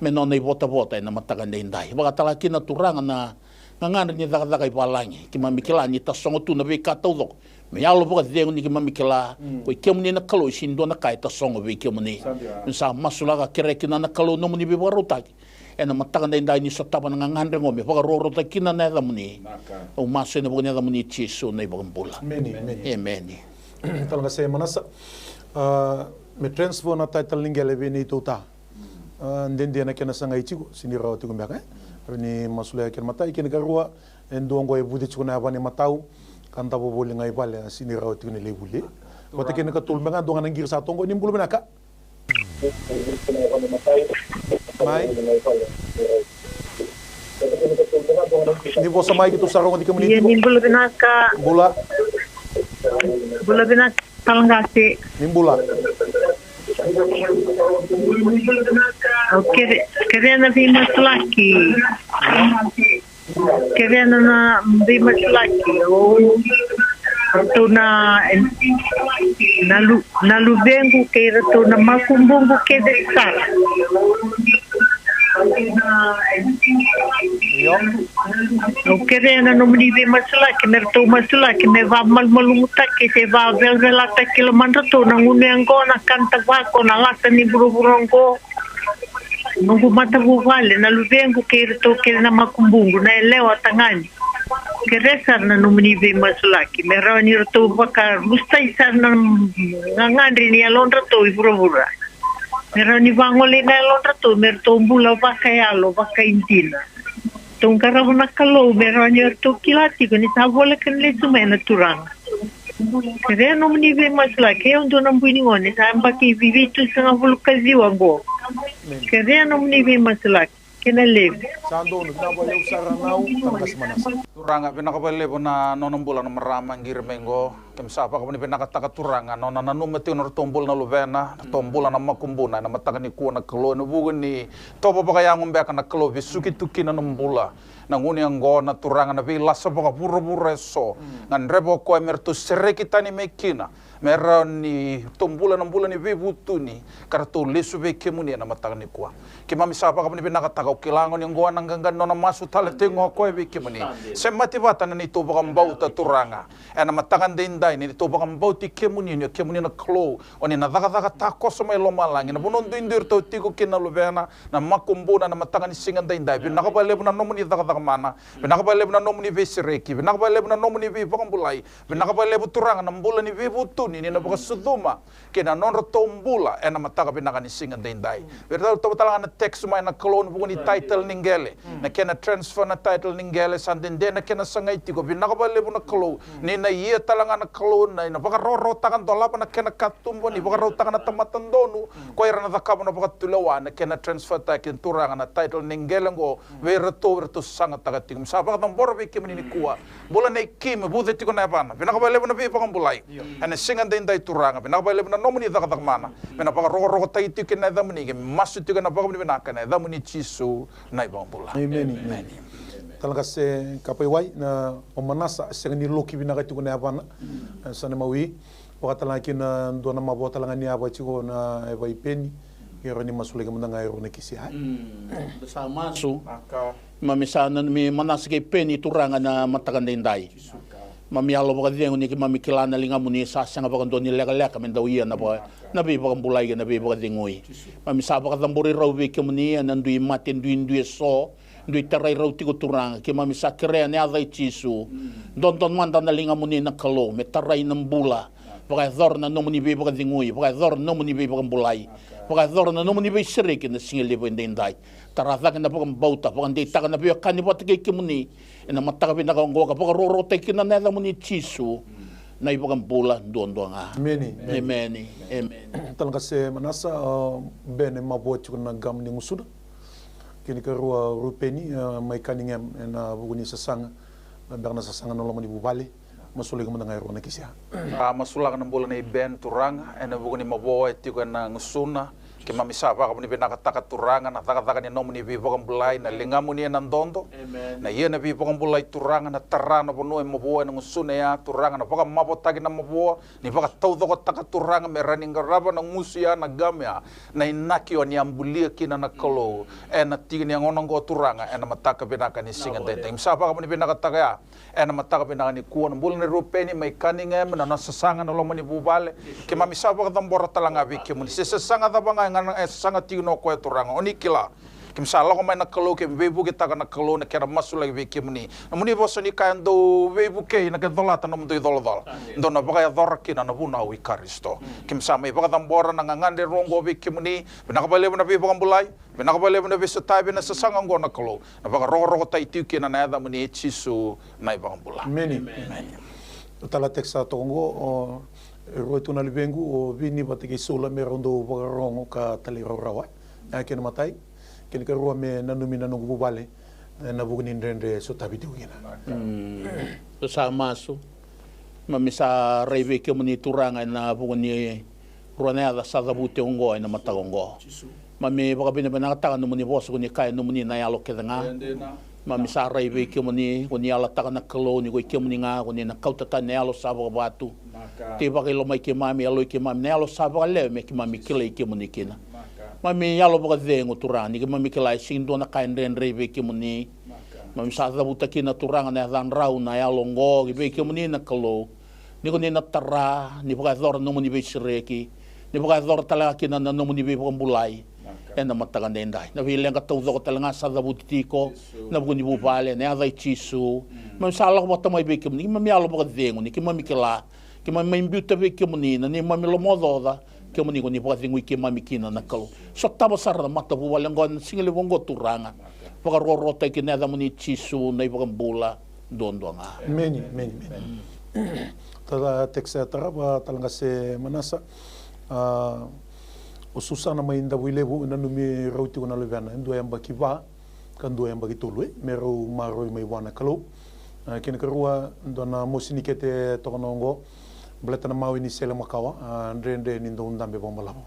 me nona ivotavota ena mataka daidai. Vakatala kina, Turaga, na gagadre ni cakacaka i valagi. Keimami kila ni tasogo tu na veika taucoko. Me yalo vakacegu ni keimami kila ko i kemuni na Kalou, e sega ni dua na ka e tasogo vei kemuni. Keimami sa masulaka, kerea kina na Kalou nomuni veivakarautaki ena mataka daidai ni sotava na gagadre oqo me vakarokorokotaki kina na yacamuni. Au masu ena vuku ni yacamuni Jisu na iVakabula. Emeni, emeni. Emeni. Tala qase Manasa, a, me transfer na title ni qele vei neitou ta. A, dede na kena sagai tiko, sega ni rawa tiko beka, e? Rawa ni masulaki kena matai, kena ikarua, e dua oqo e vuce tiko na yava ni matau ka davo voli ga i vale, a sega ni rawa tiko ni lai vuli. Vata kei na ikatolu beka, dua ga na qiri sa toqo. Ni bula vinaka. Mai. Ni vosa mai, keitou sa rogoci kemuni tiko. Ia, ni bula vinaka. Bula. Bula vinaka, tala qase. Ni bula. Au kere, kerea na veimasulaki. Kerea na veimasulaki o ratou na, na lu, na luvequ kei ratou na makubuqu kece sara. Io. Au kerea na nomuni veimasulaki me ratou masulaki me vakamalumalumutaki se vakavelavelataki e lomadratou na gunu yaqona, kana tavako, na lasa ni vuravura oqo. Noqu matavuvale, na luvequ kei iratou kece na makubuqu, na yalewa, tagane. Kerea sara na nomuni veimasulaki me rawa ni ratou vakarusa sara na gagadre ni yalodratou i vuravura. Me rawa ni vagolei na yalodratou me ratou bula vakayalo, vakaidina. Ratou qarava na Kalou me rawa ni ratou kila tiko ni sa voleka ni lesu mai na Turaga. Kerea nomuni veimasulaki, e au dua na bui ni gone, sa yabaki vivitusagavulu ka ciwa oqo. Kerea nomuni veimasulaki. Kena levu. Sa donu, vinaka vakalevu sara Nau, tara qase manasa. Turaga, vinaka vakalevu na nona bula na marama qiri mai qo. Keimami sa vakavinavinakataka Turaga na nona nanuma tiko na nodratou bula na luvena, na nodratou bula na makubuna ena mataka nikua na Kalou, ena vuku ni tovo vakayago beka na Kalou vesuki tu kina na bula. Na gunu yaqona Turaga, na veilasa vakavuravura eso, gadreva o koya me ratou sereki tani mai kina. Me rawa ni ratou bula na bula ni veivutuni, ka ratou lesu vei kemuni ena mataka nikua. Keimami sa vakavinavinakataka, au kila gona ni oqo na qaqa ni nona masu tale tiko o koya vei kemuni. Semati vata na neitou vakabauta Turaga ena mataka edaidai, ni neitou vakabauti kemuni, ni o kemuni na Kalou, o ni na cakacaka takoso mai lomalagi, na vanua duidui ratou tiko kina na luvena, na makubuna ena mataka ni siga edaidai. Vinaka vakalevu na nomuni cakacaka mana, vinaka vakalevu na nomuni veisereki, vinaka vakalevu na nomuni veivakabulai. Vinaka vakalevu Turaga na bula ni veivutuni ni na vakasucuma kei na nodratou bula ena mataka vinaka ni siga edaidai. Vei iratou talatala ga na text mai na Kalou ena vuku ni title ni qele, na kena transfer na title ni qele, sa dede na kena sagai tiko. Vinaka vakalevu na Kalou ni na ia tale ga na Kalou na, na vakarokorokotaka, dolava na kena katuba, ni vakarautaka na tamata donu ko ira na cakava na vakatulewa, na kena transfer taki Turaga na title ni qele oqo vei iratou, iratou sagataka tiko. Keimami sa vakacabora vei kemuni nikua. Bula nei Kim, vuce tiko na yavana. Vinaka vakalevu na veivakabulai ena siga edaidai Turaga. Vinaka vakalevu na nomuni cakacaka mana me na vakarokorokotaki tiko kina na yacamuni. Keimami masu tiko ena vakavinavinaka ena yacamuni Jisu na iVakabula. Emeni. Emeni. Tala qase Kapaiwai, na o Manasa, sega ni loki vinaka tiko na yavana. E, sa na mawi. Vakatala ga kina dua na mavoa tale ga ni yava tiko na yava i Peni. Ke rawa ni masulaki mada ga e rua na kisi, a? Mm. Da sa masu. Keimami sa nanumi Manasa kei Peni Turaga na mataka edaidai. Keimami yalo vakacegu ni keimami kila na ligamuni sa sega vakadua ni lekaleka me dau ia na vaka, na veivakabulai kei na veivakacegui. Keimami sa vakacabori rau vei kemuni ena dui mate duidui eso, dui tarai rau tiko Turaga. Keimami sa kerea ena yaca i Jisu. Dodonu mada na ligamuni na Kalou me tarai na bula. Vakayacora na nomuni veivakacegui, vakayacora na nomuni veivakabulai, vakayacora na nomuni veisereki ena siga levu edaidai. Tara cake na vakabauta, vakadeitaka na veiwekani vata kei kemuni ena mataka vinaka oqo ka vakarokorokotaki kina na yacamuni Jisu na iVakabula duadua ga. Emeni. Emeni. Emeni. Tala qase Manasa, a, Bene, mavoa tiko na gamu ni gusuna. Kena ikarua Rupeni, a, mai Cunningham ena vuku ni sasaga, a, beka na sasaga na loma ni vuvale. Masulaki mada ga e rua na kisi, a? A, masulaka na bula nei Ben Turaga ena vuku ni mavoa e tiko ena gusuna. Keimami sa vakavinavinakataka Turaga na cakacaka ni nomuni veivakabulai, na ligamuni ena dodo. Emeni. Na ia na veivakabulai Turaga, na tara na vanua e mavoa ena gusuna ya Turaga, na vakamavotaki na mavoa, ni vakataucokotaka Turaga me rawa ni qarava na gusu ya, na gamu ya, na inaki o ni a bulia kina na Kalou ena tiki ni yagona oqo Turaga, ena mataka vinaka ni siga edaidai. Keimami sa vakavinavinakataka ya. Ena mataka vinaka nikua na bula nei Rupeni mai Cunningham, na nona sasaga na loma ni vuvale. Keimami sa vakacabora tale ga vei kemuni. Se sasaga cava ga e gana, e sasaga tiko o koya Turaga, o ni kila. Keimami sa lako mai na Kalou, keimami veivuketaka na Kalou na kena masulaki vei kemuni. Nomuni vosa ni kaya, dou veivukei na kena colata na nomudou icolacola, dou na vakayacora kina na vunau i Karisito. Keimami sa mai vakacabora na gagadre rua oqo vei kemuni. Vinaka vakalevu na veivakabulai. Vinaka vakalevu na veisotavi ena sasaga oqo na Kalou, na vakarokorokotaki tiko kina na yacamuni Jisu na iVakabula. Emeni. Emeni. Tala text toka oqo, o, e rua tu na luvequ, o Vini vata kei Saula, me rau dau vakarogo ka talairawarawa. E, kena imatai, kena ikarua me nanumi na noqu vuvale ena vuku ni dredre e sotavi tiko kina. Mm. Sa masu. Keimami sa rai vei kemuni Turaga ena vuku ni rua na yaca sa cavuti oqo ena mataka oqo. Keimami vakavinavinakataka nomuni vosa ko ni kaya nomuni na yalo kece ga. Keimami sa rai vei kemuni, ko ni yalataka na Kalou ni ko i kemuni ga ko ni na kauta tani na yalo sa vakavatu. Tei vakailomai keimami, yaloi keimami na yalo sa vakalewe me keimami kilai kemuni kina. Keimami yalo vakacegu Turaga ni keimami kila e sega ni dua na ka e dredre vei kemuni. Keimami sa cavuta kina Turaga na yacadrau, na yalo oqo ki vei kemuni na Kalou. Ni ko ni na tara, ni vakayacora na nomuni veisereki, ni vakayacora tale ga kina na nomuni veivakabulai. Ena mataka daidai na veileqa taucoko tale ga sa cavuti tiko na vuku ni vuvale, na yaca i Jisu. Keimami sa lako vata mai vei kemuni, keimami yalo vakacegu ni keimami kila, keimami mai biuta vei kemuni na neimami lomaocaoca. Kemuni ko ni vakacegui keimami kina na Kalou. Sotava sara na matavuvale oqo ena siga levu oqo Turaga. Vakarokorokotaki na yacamuni Jisu na iVakabula duadua ga. Emeni, emeni, emeni. Tala text e tarava, tala qase Manasa. A, o Susana mai Davuilevu e nanumi rau tiko na luvena e dua yabaki va ka dua yabaki tolu, e, me rau maroroi mai vua na Kalou. A, kena karua, dua na mosi ni kete toka na oqo. Baleta na mawe ni sele makawa, a, dredre ni dau dabe vakabalavu.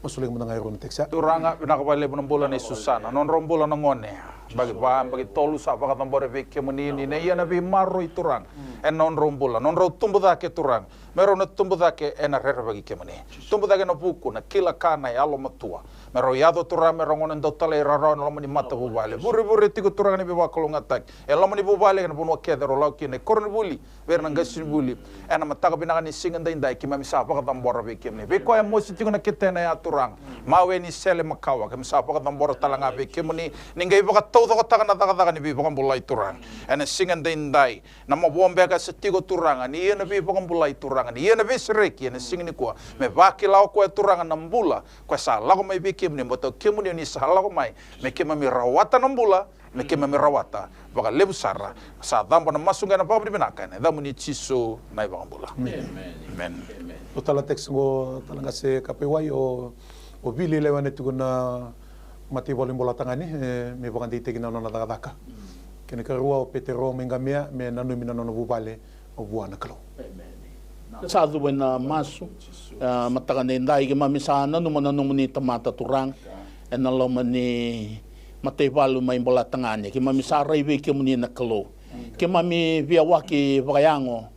Masulaki mada ga e rua na text. Turaga, vinaka vakalevu na bula nei Susana. Nodrau bula na gone. Baki va, baki tolu sa vakacabora vei kemuni ni na ia na veimaroroi Turaga. Ena nodrau bula, nodrau tubu cake Turaga. Me rau na tubu cake ena rerevaki kemuni. Tubu cake na vuku, na kila ka, na yalomatua. Me rau yaco Turaga me rau gone dau talairawarawa ena loma ni matavuvale. Vurevure tiko Turaga ni veivakalougatataki ena loma ni vuvale kei na vanua kece rau lako kina, e koronivuli, vei ira na qasenivuli. Ena mataka vinaka ni siga daidai keimami sa vakacabora vei kemuni. Vei koya e mosi tiko na ketena ya Turaga, mawe ni sele makawa, keimami sa vakacabora tale ga vei kemuni. Ni qai vakataucokotaka na cakacaka ni veivakabulai Turaga. Ena siga daidai na mavoa beka e sa tiko Turaga, ni ia na veivakabulai Turaga, ni ia na veisereki ena siga nikua. Me vakila o koya Turaga na bula koya sa lako mai vei kemuni, baleta o kemuni o ni sa lako mai me keimami rawata na bula, me keimami rawata vakalevu sara. Sa cabo na masu qai na vakavinavinaka ena yacamuni Jisu na iVakabula. Emeni. Emeni. Emeni. O tala text qo, tala qase Kapaiwai, o, o Vili e lewe yani tiko na mataivalu ni Bolatagane, e, me vakadeitaki na nona cakacaka. Kena karua o Petero mai Qamea me nanumi na nona vuvale vua na Kalou. Sa cuva ena masu, a, mataka daidai keimami sa nanuma na nomuni tamata Turaga ena loma ni mataivalu mai Bolatagane. Keimami sa rai vei kemuni na Kalou. Keimami via waki vakayago.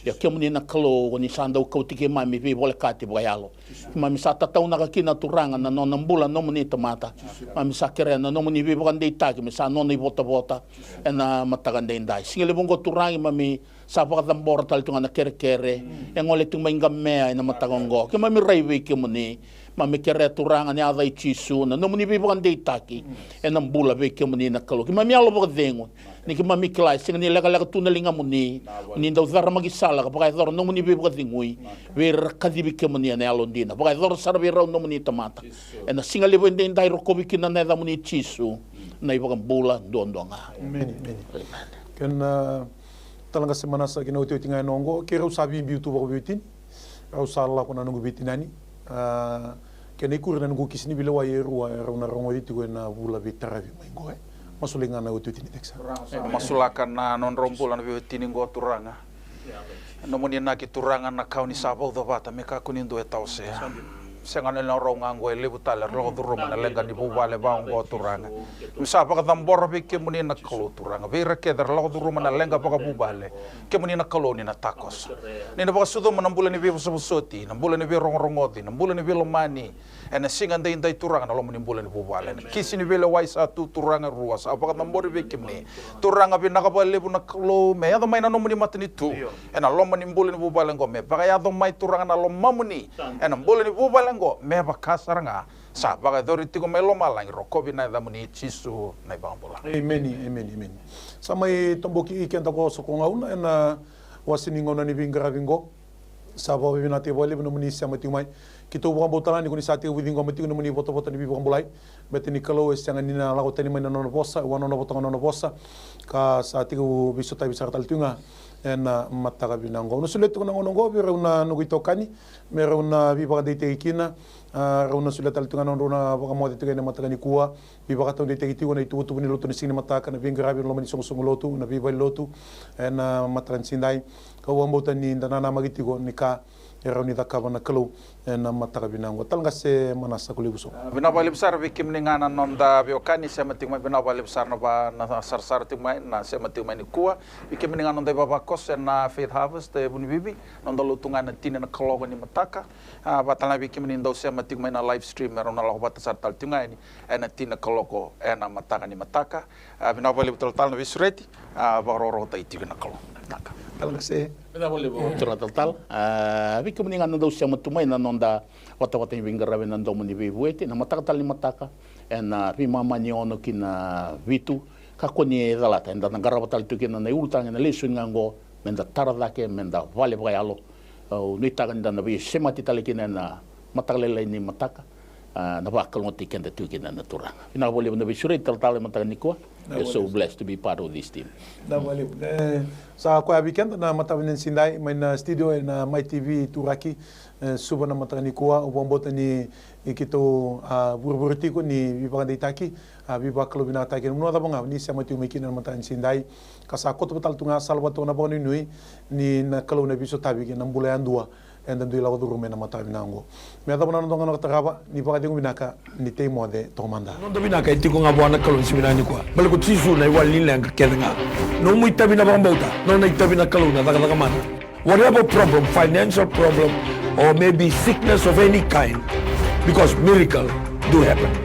Ia kemuni na Kalou ko ni sa dau kauti keimami veivolekati vakayalo. Keimami sa tataunaka kina Turaga na nona bula nomuni tamata. Keimami sa kerea na nomuni veivakadeitaki me sa nona ivotavota ena mataka daidai. Siga levu oqo Turaga keimami sa vakacabora tale tu ga na kerekere e gole tu mai Qamea ena mataka oqo. Keimami rai vei kemuni. Keimami kerea Turaga ena yaca i Jisu na nomuni veivakadeitaki ena bula vei kemuni na Kalou. Keimami yalo vakacegu ni keimami kila e sega ni lekaleka tu na ligamuni, ni dau caramaki sala ka vakayacora nomuni veivakacegui vei ira era kacivi kemuni ena yalodina. Vakayacora sara vei rau nomuni tamata ena siga levu edaidai, rokovi kina na yacamuni Jisu na iVakabula duadua ga. Emeni, emeni. Kena, a, tala qase Manasa, kena otioti ga ena oqo, keirau sa veibiu tu vakaveiwatini. Rau sa lako na noqu veitinani, a, kei na ikuri na noqu kisi ni veilewai e rua, e rau na rogoci tiko ena vula veitaravi mai qo, e. Masulaki ga na otioti ni text. E, masulaka na nodrau bula na veiwatini qo Turaga. Nomuni inaki Turaga na ka o ni sa vauca vata me kakua ni dua e tawasea. Sega ni o rau ga qo, e levu tale era lako curuma na leqa ni vuvale vaka oqo Turaga. Keimami sa vakacabora vei kemuni na Kalou Turaga vei ira kece era lako curuma na leqa vakavuvale. Kemuni na Kalou ni na takoso, ni na vakasucuma na bula ni veivosovosoti, na bula ni veirogorogoci, na bula ni veilomani. Ena siga daidai Turaga ena loma ni bula ni vuvale, na kisi ni veilewai sa tu Turaga e rua sa vakacabori vei kemuni. Turaga vinaka vakalevu na Kalou, me yaco mai na nomuni matanitu ena loma ni bula ni vuvale oqo, me vakayaco mai Turaga na lomamuni ena bula ni vuvale oqo, me vaka sara ga sa vakayacori tiko mai lomalagi. Rokovi na yacamuni Jisu na iVakabula. Emeni, emeni, emeni. Sa mai toboki keda ko Sokogauna ena wase ni gauna ni veiqaravi oqo. Sa vakavinavinaka vakalevu nomuni sema tiko mai. Keitou vakabauta ni ko ni sa tekivu ciqoma tiko nomuni votavota ni veivakabulai. Baleta ni Kalou e sega ni na lako tani mai na nona vosa, e vua na nona vosa ga na nona vosa. Ka sa tekivu veisotavi sara tale tiko ga ena mataka vinaka oqo. Au na solia tiko na gauna oqo vei rau na noqu itokani me rau na veivakadeitaki kina. A, rau na solia tale tiko ga na nodrau na vakamoce tiko ena mataka nikua. Veivakataudeitaki tiko na ituvatuva ni lotu ena siga ni mataka, na veiqaravi ena loma ni soqosoqo lotu, na veivale lotu ena mataka ni siga edai. Kau vakabauta ni da nanamaki tiko ni ka e rawa ni cakava na Kalou ena mataka vinaka oqo. Tala qase Manasa, ko levu sobu. A, vinaka vakalevu sara vei kemuni ga na noda veiwekani sema tiko mai, vinaka vakalevu sara na va, na sarasara tiko mai, na sema tiko mai nikua. Vei kemuni ga na noda ivavakoso ena Faith Harvest e Vunivivi, noda lotu ga ena tini na kaloko ni mataka. A, vakatalega vei kemuni dau sema tiko mai na live stream, e rau na lako vata sara tale tiko ga yani ena tini na kaloko ena mataka ni mataka. A, vinaka vakalevu talatala na veisureti. A, vakarokorokotaki tiko na Kalou. Vinaka. Tala qase. Vinaka vakalevu turaga talatala. A, vei kemuni ga na dau sema tu mai na da vatavata ni veiqaravi ena Domo ni Veivueti, na mataka tale ni mataka, ena veimama ni ono ki na vitu, kakua ni calata, eda na qarava tale tu kina na iulutaga ena lesoni ga oqo, meda tara cake, meda vale vakayalo. Au nuitaka ni da na veisemati tale kina ena mataka lailai ni mataka, a, na vakalougatataki keda tu kina na Turaga. Vinaka vakalevu na veisureti talatala e mataka nikua. We're so blessed to be part of this team. Vinaka vakalevu. E, sa koya vei keda na mataka vinaka ni siga edai, mai na studio ena Mai T V Turaki, e, Suva na mataka nikua, au vakabauta ni keitou a vurevure tiko ni veivakadeitaki, a veivakalougatataki. Na vanua cava ga ni sema tiko mai kina na mataka ni siga edai, ka sa koto vata tale tu ga, sa lako vata toka na vakanuinui ni na Kalou na veisotavi kei na bula yadua eda dui lako curuma ena mataka vinaka oqo. Me yacova na noda gauna ka tarava, ni vakacegu vinaka, ni tei moce toka mada. Noda vinaka e tiko ga vua na Kalou ni siga vinaka nikua. Baleta ko Jisu na iwali ni leqa kece ga. Nomu itavi na vakabauta, nona itavi na Kalou na cakacaka mana. Whatever problem, financial problem, or maybe sickness of any kind, because miracle do happen.